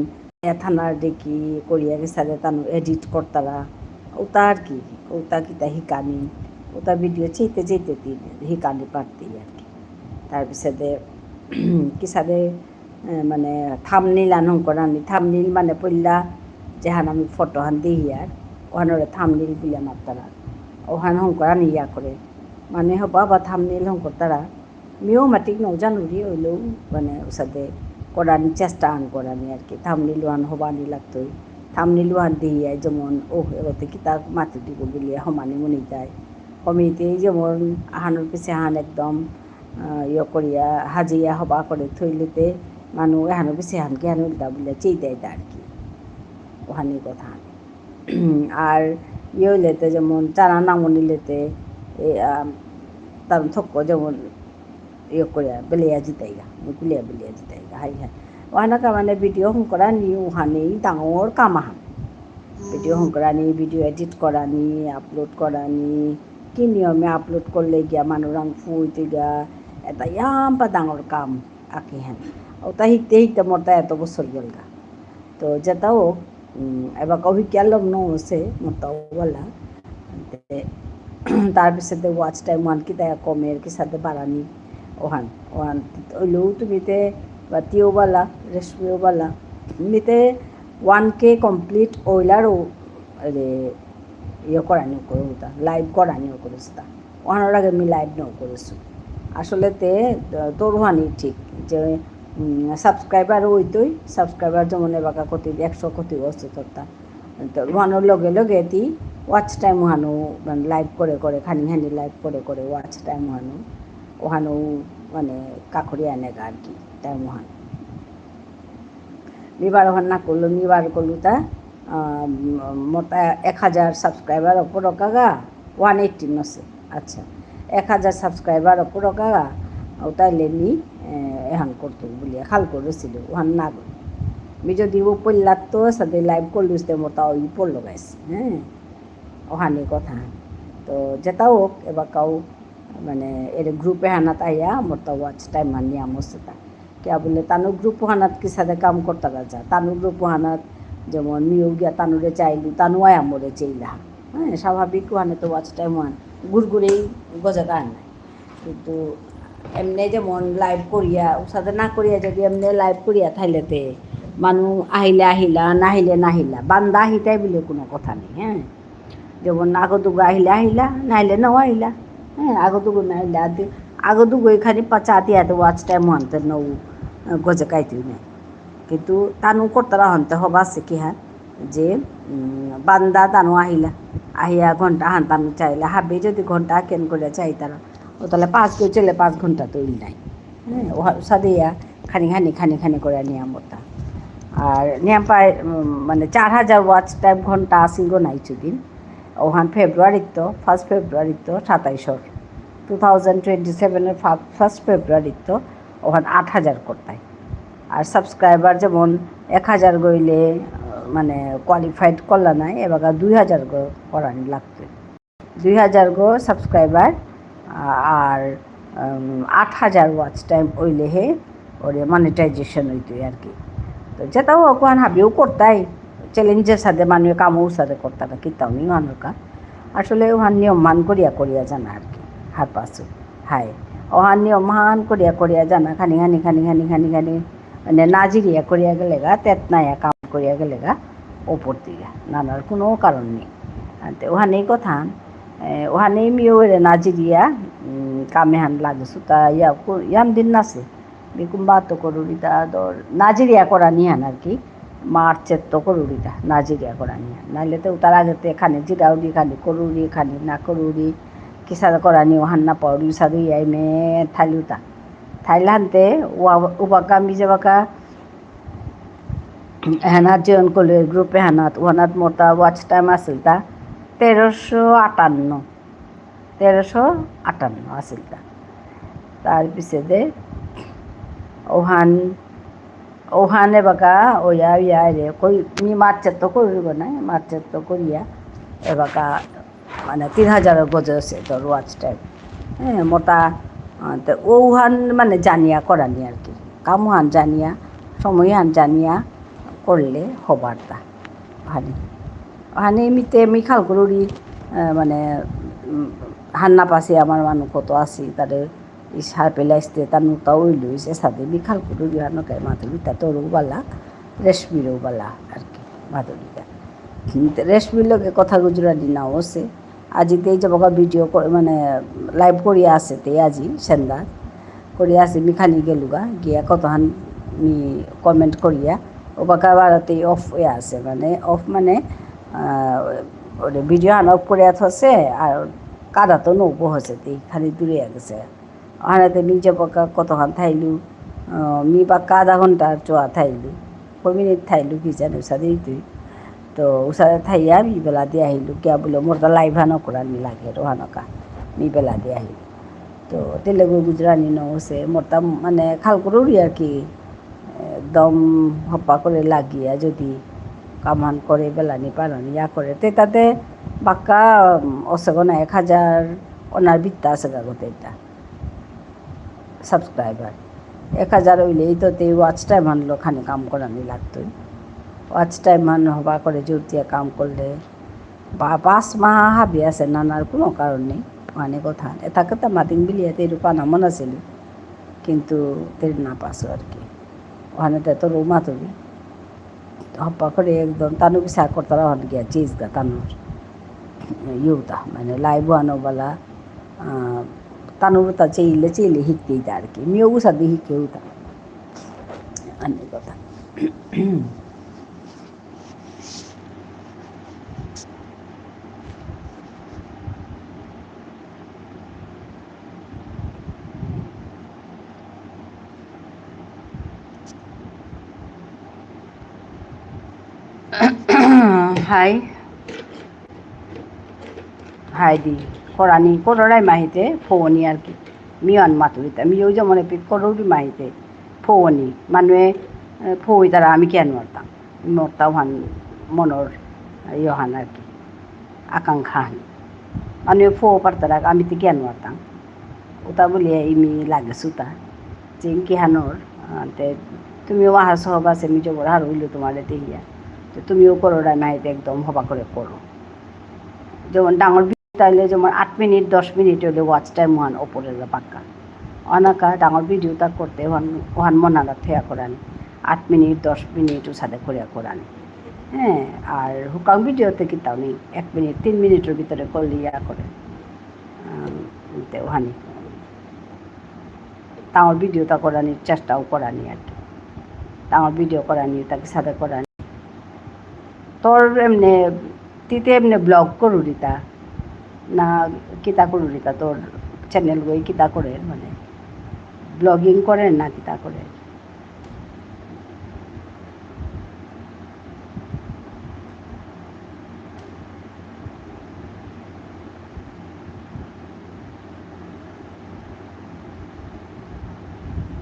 এ থানার দেখি করিয়া কিসাদে তানু edit করতারা, ওটা আর কি, ওটা কিতা হিকানি, ওটা ভিডিও চেইতে চেইতে তি হিকানি পারতেই আর কি। তার পিছতে কিসাদে, আহ, মানে thumbnail আন হংকরানি, thumbnail মানে পইলা যেহান আমি ফটো হান দেখি আর, ওহানরে thumbnail বুলে মাততারা, ওহান হংকরানি ইয়া করে, মানে হবা বা thumbnail হংকরতারা, মিও মাতিক নৌ জানুরি হইলেও মানে ওসাদে করানি চেষ্টা আন করানি আর কি। Thumbnail ওহান হবানি লাগতই। Thumbnail ওহান দিয়া যেমন, ও, এগোতে কিতা মাতি দিব বুলিয়া হমানি মনে যায়। কমিতে যেমন আহানোর পিছে আহান একদম, আহ, ইয়ে করিয়া হাজিয়া হবা করে থইলেতে মানু এহানোর পিছে আহান কি আহান উল্টা বুলিয়া চেয়ে দেয় আর কি। ওহানি কথা। আর ইয়ে হইলেতে যেমন চারা নামনি লেতে, এ, আম, তার থক্ক যেমন ইয়ে করে বেলিয়া জিতাইগা, মুকুলিয়া বেলিয়া জিতাইগা, হাই হাই। ওহানাকা মানে ভিডিও হংকরানি ওহানি ডাঙর কাম আহান। ভিডিও হংকরানি, ভিডিও edit করানি, upload করানি, কি নিয়মে upload করলে গিয়া মানুরাং ফুইতে গিয়া, এটা ইয়াম্পা ডাঙর কাম আকি হেন। ওটা হিকতে হিকতে মোরতা এত বছর গেলগা। তো যেটাও, উম, এবাকাও হিকিয়ার লম নসে, মোরতা ওয়ালা। তে, তার পিছতে watch time ওহান কিতা কমের, কিসাদে বাড়ানি, ওহান, ওহান, ওইলেও তুমিতে, বা তিও বালা, রেশমিও বালা, মিতে one K complete ওইলারও, এ, ইয়ে করানি করুতা, live করানি করুতা। ওহানোর আগে আমি live নাও করেছি। আসলে তে, আহ, তোর ওহানি ঠিক যে, উম, subscriber ওইতই, subscriber যেমন এবাকা কতি, একশো কতি বসছে তোরতা। তো ওহানোর লগে লগে তি watch time ওহানো, মানে, live করে করে, খানি খানি live করে করে watch time ওহানো, ওহানো, মানে, কাকড়ি আনেগা আর কি, time ওহানো। মি বারো হান না করলো, মি বার করলো তা, আহ, মোটা এক হাজার subscriber ওপর কাগা, one eighty নসে। আচ্ছা, এক হাজার subscriber ওপর কাগা, ও তাইলে মি, এ, এহান করতো বুলিয়া খাল করেছিল, ওহান না গো। মি যদি ও পল্লাত তো সাথে live করলুস তে মোটা ওই পড়লো গাইস, হ্যাঁ, ওহানি কথা। তো যেটা হোক, এবার কাউ, মানে, এর group এহানাত আইয়া মোটা watch time মানি আমসে তা। কিয়া বুলে তানু group হানাত কিসাদে কাম করতারা যা। তানু group হানাত যেমন মিউ গিয়া তানুরে চাইলু, তানু আয়া মোরে চাইলা। হ্যাঁ, স্বাভাবিক ওহানে তো watch time ওহান গুড়গুড়েই গজা গান নাই। কিন্তু এমনে যেমন live করিয়া, উসাদে না করিয়া যদি এমনে live করিয়া থাইলেতে মানু আহিলে আহিলা, নাহিলে নাহিলা। বান্দা আহিতাই বুলে কোনো কথা নেই, হ্যাঁ। যেমন আগো দুগো আহিলে আহিলা, নাহিলে নাও আহিলা। হ্যাঁ, আগো দুগো না আহিলা, আদি আগো দুগই খানি পাচা দিয়া তো watch time হানতে নৌ, আহ, গজে কাইতে নাই। কিন্তু তানু করতারা হানতে হবা আছে কি হ্যাঁ, যে, উম, বান্দা তানু আহিলা, আহিয়া ঘন্টা হান তানু চাইলা, হাবি যদি ঘন্টা কেন করে চাইতারা, ও তাহলে পাঁচ কেউ চলে পাঁচ ঘন্টা তো ইল নাই। হ্যাঁ, ও হা-, সাদিয়া খানি খানি খানি খানি করে নিয়াম ওটা। আর নিয়াম পায়, উম, মানে চার হাজার watch time ঘন্টা আসিল গো নাই চুদিন। ওহান ফেব্রুয়ারিত, first ফেব্রুয়ারিত, সাতাইশর। Two thousand twenty seven এর ফা-, first ফেব্রুয়ারিত, ওহান আট হাজার করতাই। আর subscriber যেমন এক হাজার গইলে, আহ, মানে qualified করলা নাই, এবার দুই হাজার গো করানি লাগতো। দুই হাজার গো subscriber, আ-, আর, উম, আট হাজার watch time ওইলে হে ওরে monetization হইতো আর কি। তো যেটাও ওখান হাবিও করতাই, challengeর সাথে মানুষ কামও সাথে করতারা, কিতাও নেই মানুষ কা। আসলে ওহান নিয়ম মান করিয়া করিয়া জানা আর কি, হার পাসু। হাই, ওহান নিয়ম মান করিয়া করিয়া জানা, খানি খানি খানি খানি খানি খানি, মানে নাজিরিয়া করিয়া গেলেগা, তেতনায়া কাম করিয়া গেলেগা, ওপর দিকে। নানার কোনো কারণ নেই। আনতে ওহানেই কথা, এ, ওহানেই মিও এরে নাজিরিয়া, উম, কামে হান লাগে সুতা ইয়া কো-, ইয়াম দিন নাসে। বিকুম্বা তো করুরিতা দর নাজিরিয়া করানি হান আর কি। মার্চের তো করুরিতা নাজিরিয়া করানি হান। নাইলে তো তার আগে তো এখানে জিরাউরি খালি করুরি খালি না করুরি। কিসা করানি ওহান না পাউরি সাদু ইয়াই মে থাইলুতা। থাইল্যান্ডে ওয়া-, উবাকা মিজে বাকা এহানাত join করলে group এহানাত, ওহানাত মোটা watch time আছিল তা তেরোশো আটান্ন, তেরোশো আটান্ন আছিল তা। তার পিছে দে ওহান, ওহান এবাকা ওয়া ইয়া রে, কই মি মার্চের তো করিব না, মার্চের তো করিয়া এবাকা মানে তিন হাজারর গজে আছে তোর watch time। হ্যাঁ, মোটা, আহ, তো ওহান মানে জানিয়া করানি আর কি। কামহান জানিয়া, সময়হান জানিয়া করলে হবার তা। হানি, হানি মিতে মি খাল করুরি, আহ, মানে, উম, হান্না পাশে আমার মানু কত আছি, তাদের এই সার পেলাইছে, তার নুতা ওই লইছে, সাথে মি খাল করুরি হানো কে মাতুরি, তা তোর বালা, রেশমিরও বালা আর কি, মাতুরি তা। কিন্তু রেশমির লগে কথা গুজরানি না হচ্ছে। আজি তেই যাবগা video ক-, মানে, live করিয়া আছে তেই আজি, সেন্দা। করিয়া আছে, মি খানি গেলুগা, গিয়া কতহান মি comment করিয়া, ও বাকা বারোতেই off হয়ে আছে, মানে, off মানে, আহ, ওরে video হান off করিয়া থসে, আর কাদা তো নৌকো হসে, তেই খানি দূরে গেছে। আনাতে মি যে বাকা কতক্ষণ থাইলু, আহ, মি বাকা আধা ঘন্টা চোয়া থাইলু, কয় মিনিট থাইলু কি জানে উসাদে তুই। তো উসাদে থাইয়া মি বেলা দিয়ে আহিলু, কিয়া বুলে মোর তো live হানো করানি লাগে, রোহানো কা, মি বেলা দিয়ে আহিলু। তো তেলেগু গুজরানি নসে, মোর তা মানে খাল করুরি আর কি, একদম হপ্পা করে লাগিয়া যদি কামান করে বেলানি পারানি ইয়া করে, তে তাতে বাক্কা, উম, অসেগো না এক হাজার অনার বিত্তা আছে গাগতে এটা। Subscriber। এক হাজার হইলেই তো তে watch time আনলো খানি কাম করানি লাগতই। Watch time আন হবা করে জোর দিয়া কাম করলে বা পাঁচ মাহ হাবি আছে, নানার কোনো কারণ নেই। মানে কথা, এটাকে তো মাতিং বিলিয়া তে রূপা না মন আছিল, কিন্তু তে না পাসো আর কি। ওখানে তো তোর মাতুরি। হপ্পা করে একদম তানু কিসা করতারা হন গিয়া চিজ গা তানুর। ইউতা, মানে live আনো বালা, আহ, তানুর তা চেইলে চেইলে হিকতে আর কি। মিও উসাদে হিকে উতা। আনে কথা। হাই। হাই দি। করানি, কররাই মাহিতে, ফোনি আর কি। মিয়ন মাতুরিতা, মিয়ো যেমন এপি করুরি মাহিতে, ফোনি। মানুয়ে, এ, ফোই তারা আমি কেন মারতাম? মরতা ওহান মনর ইয়হান আর কি, আকাঙ্ক্ষা হান। মানে ফো পারতারা আমি তো জ্ঞান মারতাম। ওটা বলিয়া ইমি লাগে সুতা। যে ইনকি হানোর, আহ, তে তুমিও আহা সহবাসে মি জবর হার হইলো তোমার এতে হিয়া। তো তুমিও কররাই মাহিতে একদম হবা করে করো। যেমন ডাঙর তাইলে যেমন আট মিনিট, দশ মিনিট হইলে watch time ওহান ওপরে পাক্কা। অনাকা ডাঙর video তা করতে ওহান, ওহান মনালা থেয়া করান। আট মিনিট, দশ মিনিট উসাদে করিয়া করান। হ্যাঁ, আর হুকাং video তে কিতাও নেই, এক মিনিট, তিন মিনিটের ভিতরে করলে ইয়া করে। আম, তে ওহানি। আমার ভিডিওটা করানির চেষ্টাও করানি আর কি। আমার ভিডিও করানি, তাকে সাথে করানি। তোর এমনে, তি তে এমনে ব্লগ করুরিতা? না কিতা করুরিতা? তোর চ্যানেল গই কিতা করে? মানে ব্লগিং করে না কিতা করে?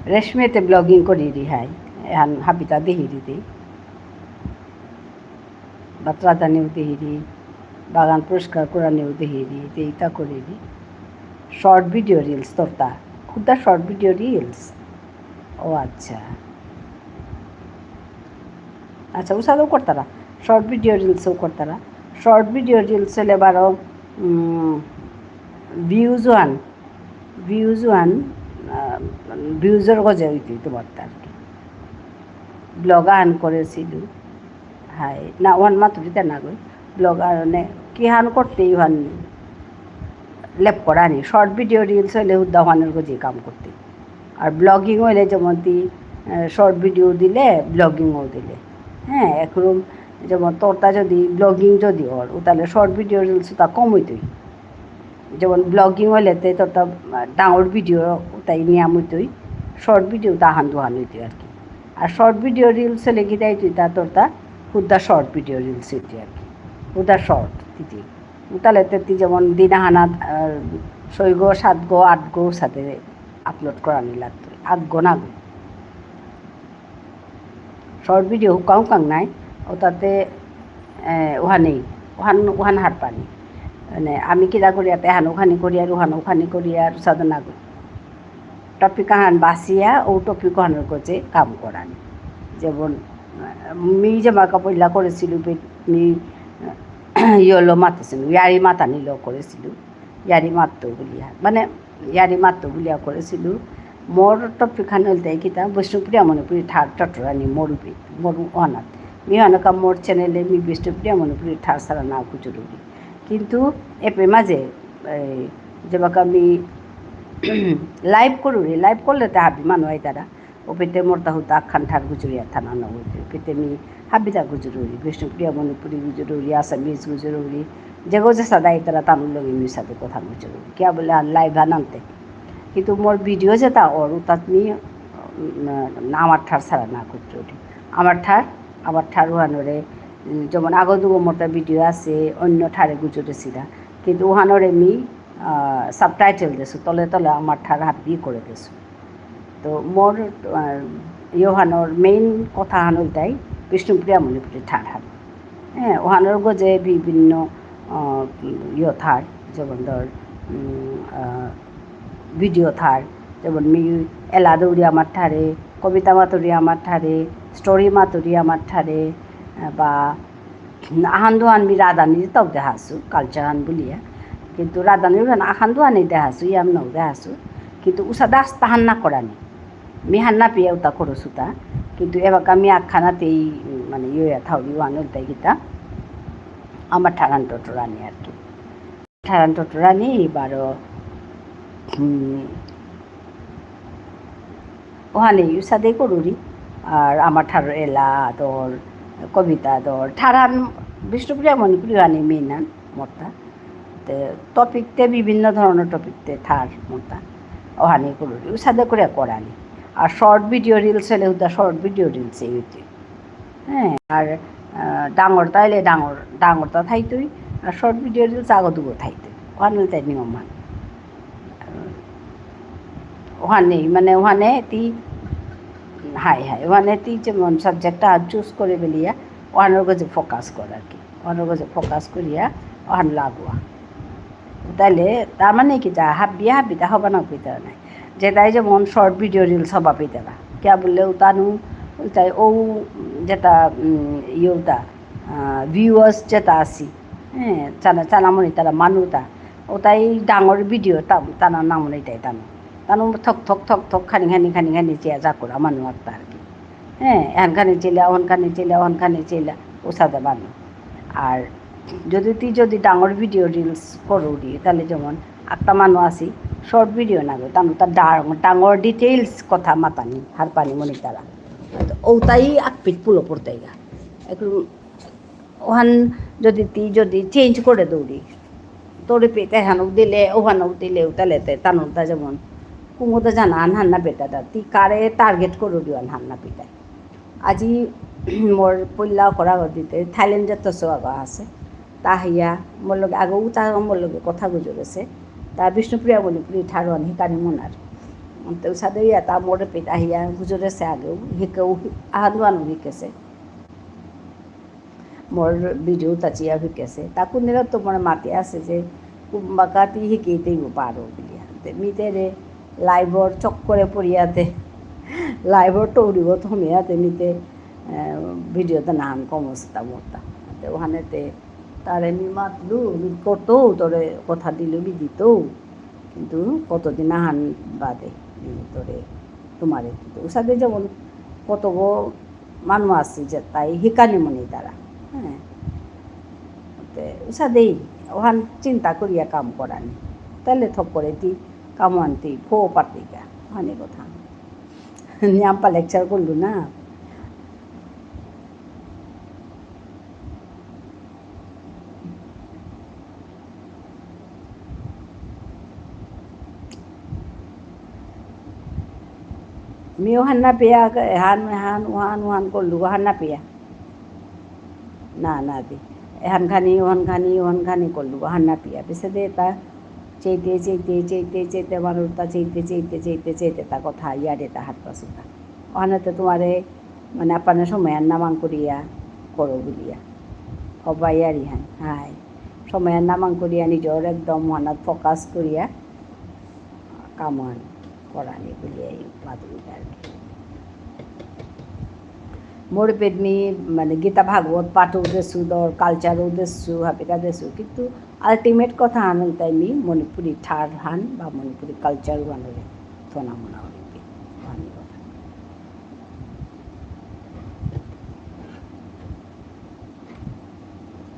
রেশমিতে ব্লগিং করিরি হাই, এহান হাবিতা দেহিরি দি। বাতরাতানিও দেহিরি, বাগান পরিষ্কার করানিও দেহিরি, তে ইতা করিরি। শর্ট ভিডিও রিলস তোরতা, খুদা শর্ট ভিডিও রিলস। ও আচ্ছা। আচ্ছা, উসাদও করতারা। শর্ট ভিডিও রিলসও করতারা। শর্ট ভিডিও রিলস হলে বারো, উম, ভিউজ ওয়ান, ভিউজ ওয়ান, আহ, ভিউজর গজে হইতে হইতে পারত আর কি। ব্লগ আহান করেছিল। হাই, না, ওহান মাতুরিতা না গই। ব্লগ আর মানে, কি হান করতে ইহান লেপ করানি। শর্ট ভিডিও রিলস হইলে হুদ্দা ওহানের গজে কাম করতে। আর ব্লগিং হইলে যেমন তি, আহ, শর্ট ভিডিও দিলে, ব্লগিংও দিলে। হ্যাঁ, এখন যেমন তোরতা যদি ব্লগিং যদি অর, ও তাহলে শর্ট ভিডিও রিলস ওটা কম হইতই। যেমন ব্লগিং হইলে তে তোরতা, আহ, ডাঙর ভিডিও ওটাই নিয়াম হইতই, শর্ট ভিডিও তা হান দুহান হইতই আর কি। আর শর্ট ভিডিও রিলস হইলে কি দেয় তুই তা তোরতা হুদ্দা শর্ট ভিডিও রিলস হইতই আর কি, হুদ্দা শর্ট দিদি। তাহলে তে তুই যেমন দিন আহানাত, আহ, ছয়গো, সাতগো, আটগো সাথে আপলোড করানি লাগতো, আটগো না গো। শর্ট ভিডিও হুকাং হুকাং নাই, ওটাতে, এ, ওহানেই, ওহান, ওহান হারপানি। মানে, আমি কিতা করিয়ার, তেহান ওখানে করিয়ার, ওহান ওখানে করিয়ার, সাদা না করি। টপিক আহান বাসিয়া, ও টপিক আহানর গজে কাম করানি। যেমন, আহ, মি যে মাকা পইলা করেছিল, বে-, মি, আহ, ইয়লো মাতেছিল, ইয়ারি মাতানি লো করেছিল। ইয়ারি মাত্ত বুলিয়া, মানে, ইয়ারি মাত্ত বুলিয়া করেছিল। মোর টপিক হান হইলতে কিতা, বিষ্ণুপ্রিয়া মণিপুরী ঠার টটরানি মোর উপে, মোর অনাত। মি অনাকা মোর চ্যানেলে মি বিষ্ণুপ্রিয়া মণিপুরী ঠার সারা না গুজরুরি। কিন্তু এপে মাঝে, এই, যেবাকা মি লাইভ করুরি, লাইভ করলে তে হাবি মানু আইতারা। ওপেতে মোর তা হুতা আখান ঠার গুজরিয়া থানা না হইতে। ওপেতে মি হাবিতা গুজরুরি, বিষ্ণুপ্রিয়া মণিপুরী গুজরুরি, আসামিজ গুজরুরি, যেগো যে সাদা ইতারা তানুর লগে মি সাথে কথা গুজরুরি। কিয়া বুলে আর লাইভ আনান্তে। কিন্তু মোর ভিডিও যেতা অর উতাত মি, উম, না আমার ঠার সারা না গুজরুরি। আমার ঠার, আমার ঠার ওহানরে, উম, যেমন আগো দুগো মোর তা ভিডিও আছে, অন্য ঠারে গুজরেছিলা। কিন্তু ওহানরে মি, আহ, সাবটাইটেল দেসু, তলে তলে আমার ঠার হাবি করে দেসু। তো মোর, আহ, ইয়োহানর মেইন কথা হান হইতাই বিষ্ণুপ্রিয়া মণিপুরী ঠার হান। হ্যাঁ, ওহানর গজে বিভিন্ন, আহ, ইয়ো থার, যেমন ধর, উম, আহ, ভিডিও থার, যেমন মি এলা দৌড়ি আমার ঠারে, কবিতা মাতুরি আমার ঠারে, স্টোরি মাতুরি আমার ঠারে, আহ, বা আহান দুহান মি রাধানি তাও দেহাসু, কালচার হান বুলিয়া। কিন্তু রাধানি উহান আহান দুহানি দেহাসু, ইয়াম নাও দেহাসু। কিন্তু উসাদে আস্তা হান না করানি। মি হান না পেয়া উতা করসুতা। কিন্তু এবাকা মি আখানাতেই, মানে, ইয়া থাউরি ওহান উল্টাই গিতা। আমার ঠারান টটরানি আর কি। ঠারান টটরানি বারো, উম, ওহানে ইউসাদে করুরি। আর আমার ঠার এলা, তোর কবিতা, তোর ঠারান বিষ্ণুপ্রিয়া মণিপুরী ওহানে মেইন আন মোরতা। তে টপিকতে বিভিন্ন ধরনের টপিকতে ঠার মোরতা। ওহানে করুরি, ইউসাদে করে করানি। আর শর্ট ভিডিও রিলস হলে হুদা শর্ট ভিডিও রিলস এই হইতে। হ্যাঁ, আর, আহ, ডাঙর তাইলে ডাঙর, ডাঙরতা থাইতই, আর শর্ট ভিডিও রিলস আগো দুগো থাইতই। ওহান হইতে নিয়ম মান। ওহানে, মানে ওহানে তি, হাই হাই, ওহানে তি যেমন সাবজেক্টটা চুজ করে বেলিয়া, ওহানর গজে ফোকাস কর আর কি। ওহানর গজে ফোকাস করিয়া, ওহান লাগোয়া। তাহলে তার মানে কি তা হাবিয়া হাবিতা হবা না কইতা নাই। যেটাই যেমন শর্ট ভিডিও রিলস হবা পেতারা। কিয়া বুললে উতানু, উতাই ও যেটা, উম, ইয়ে উতা, আহ, ভিউয়ার্স যেটা আসি, হ্যাঁ, চানা, চানা মনি তারা মানুতা। উতাই ডাঙর ভিডিও তা-, তানা নাম নেই তাই তানু। তানু থক থক থক থক খানি খানি খানি খানি চেয়া যা করা মানু আত্মা আর কি। হ্যাঁ, এহান খানি চেলা, ওহান খানি চেলা, ওহান খানি চেলা, উসাদে মানু। আর যদি তুই যদি ডাঙর ভিডিও রিলস করো রে, তাহলে যেমন আত্মা মানু আসি, short video না গো, তানু তা ডাঙর, ডাঙর details কথা মাতানি, হারপানি মনিতারা। তো ওতাই আকপিত পুলো পড়তেগা। একটু ওহান যদি তি যদি change করে দৌড়ি, তোরে পেতে হানো দিলে, ওহানো দিলে, উতালেতে, তানু তা যেমন, কুমুদা জানা, আনহান না বেটা তা, তি কারে target করে দিও আনহান না পিতাই। আজি মোর পইলা করা দিতে থাইল্যান্ডেত্ত সৌ আগো আছে। তা হিয়া মোর লগে আগো উতা মোর লগে কথা গুজরেছে। তা বিষ্ণুপ্রিয়া মণিপুরী ঠারহান হিকানি মনার। তো উসাদে ইয়া তা মোর পিতা হিয়া গুজরেছে আগেও, হিকেও, আহান দুহানও হিকেছে। মোর video তা চিয়া হিকেছে। তা কোনদিন তো মোর মাতে আছে যে, "কুম্বাকা তি হিকেইতেই পারো" বুলিয়া। তে মি তেরে live র চক্করে পড়িয়াতে, live র টৌরিগো থমিয়াতে মি তে, আহ, video তে নাহান কমসতা মোরতা। তে ওহানে তে তারে মি মাতলু, মি করতৌ, তোরে কথা দিলু, মি দিতৌ। কিন্তু কতদিন আহান বাদে, মি তোরে, তোমারে দিতৌ। উসাদে যেমন কতগো মানু আছে যে তাই হিকানি মনিতারা। হ্যাঁ। তে উসাদেই, ওহান চিন্তা করিয়া কাম করানি। তাহলে থক করে তি কাম আনতি, ফো পাতিকা। ওহানি কথা। নিয়াম্পা lecture করলু না। মি ওহান না পেয়া, এহান, এহান, ওহান, ওহান করলু, ওহান না পেয়া। না, না দি। এহান খানি, ওহান খানি, ওহান খানি করলু, ওহান না পেয়া। পিছে দে তা, চেইতে, চেইতে, চেইতে, চেইতে, মানু তা চেইতে, চেইতে, চেইতে, চেইতে, তা কথা ইয়ারে তা হাত পাসুতা। ওহানে তো তোমারে মানে, আপানে সময়হান না মাং করিয়া করো বুলিয়া। হবা ইয়ারি হান, হাই। সময়হান না মাং করিয়া নিজর একদম মনাত focus করিয়া কামহান করানি বুলিয়া এই মাতুরি আর কি। মোর পেদমি, মানে, গীতা ভাগবত পাঠও দেসু, দর culture ও দেসু, হাবিতা দেসু, কিন্তু ultimate কথা হান তাই মি মণিপুরী ঠার হান বা মণিপুরী culture হানরে থনা মনা হইবে, হানি কথা।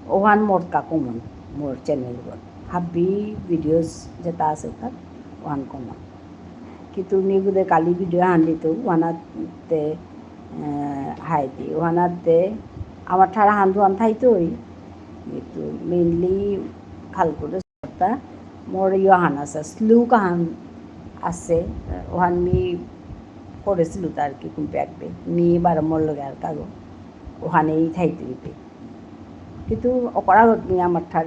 ওহান মোর কা common, মোর channel গত। হাবি videos যেতা আছে তাত, ওহান common। কিন্তু মি বুদে কালি video হান দিতৌ, ওহানাতে, আহ, হাই দি, ওহানাতে আমার ঠার হান দুহান থাইতই, কিন্তু mainly খাল করে তা মোর ইয়ো হান আছে, শ্লোক হান আছে, ওহান মি করেসিলু তার কি কুম্পে আকবে, মি বারো মোর লগে আর কাগো, ওহানেই থাইতে দিতে। কিন্তু অকরা গত মি আমার ঠার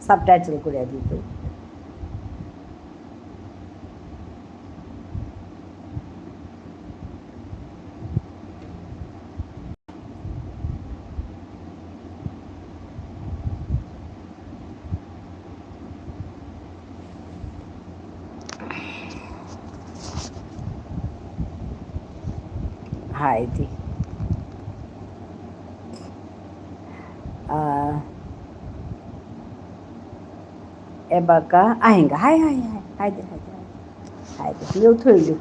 subtitle করে দিত। হাই দি। আহ, এবাকা আহিঙ্গা। হাই, হাই, হাই। হাই দে, হাই দে, হাই দে। হাই দে। ইয়ো থইলু।